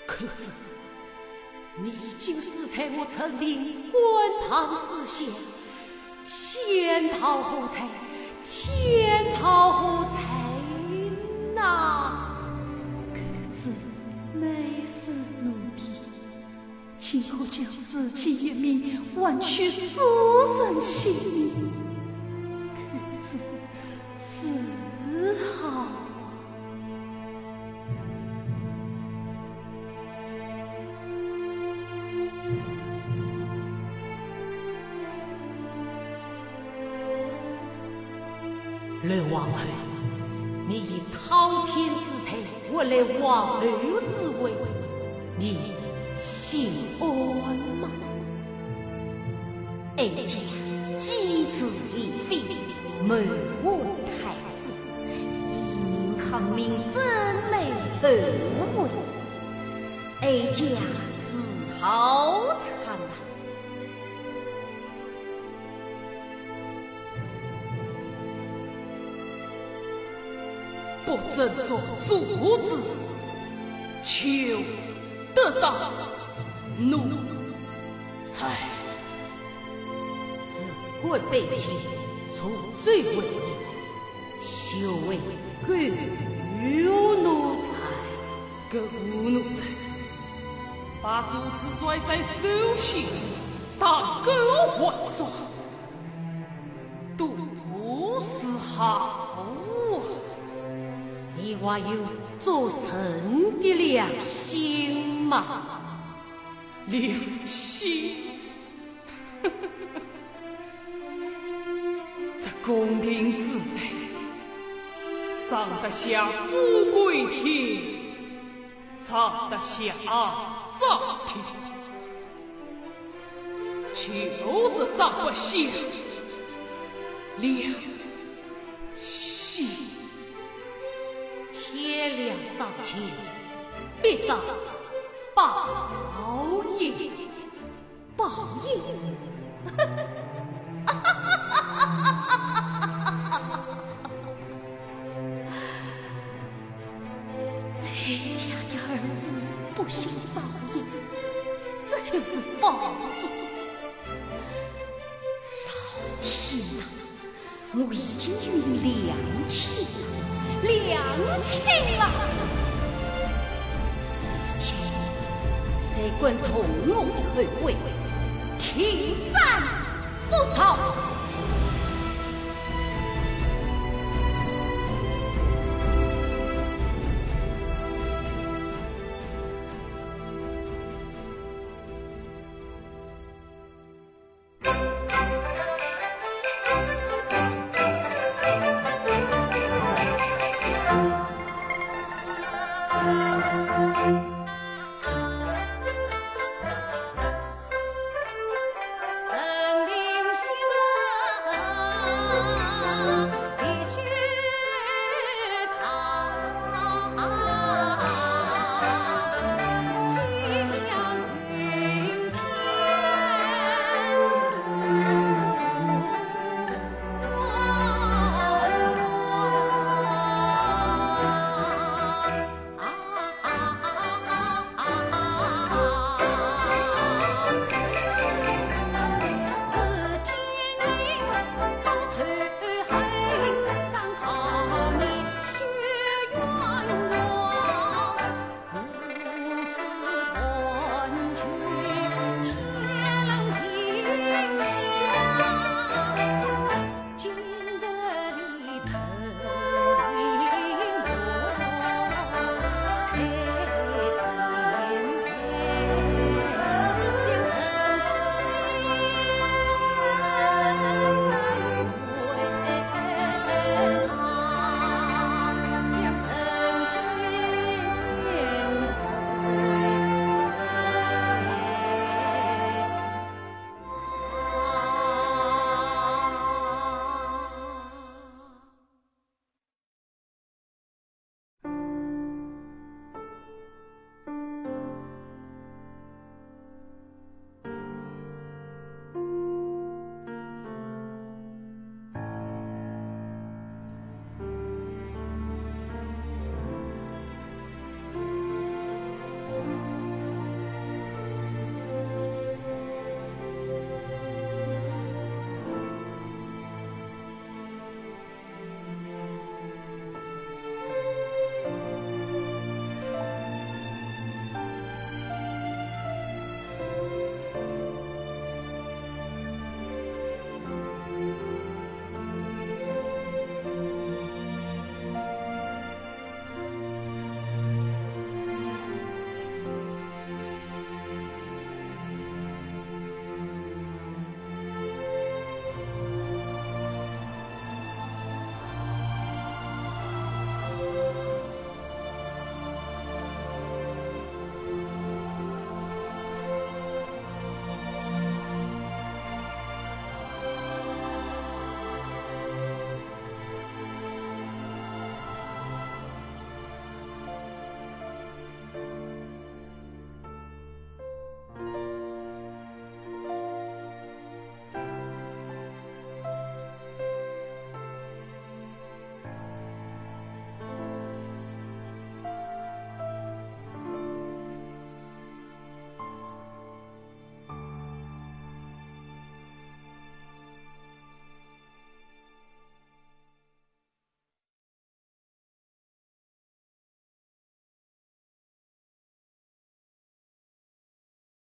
可是，你竟死在我陈琳官旁之下，先逃后财，先逃后财呐！可是乃是奴婢， 竟可将自己一命换取世人性命，可知是何？刘皇后，你以滔天之才 我来王后之位，你心安吗？哀家机智以飞，谋害太子，以命抗命，怎奈何无果。哀家自讨惨啊！ 不振作主子，就得到奴才。事关百姓，助纣为虐，休为狗奴才。狗奴才，把主子攥在手心，当狗玩耍。 都是好啊。你还有做人的良心吗？良心？这宫廷之内，装得下富贵体，装得下杀体。就是装不下良心。千两赏金，必当报应。报应？哀家的儿子不信报应，这就是报应。老天哪，我已经与你两清了，两清了！如今，谁敢动我的后背，定斩不饶！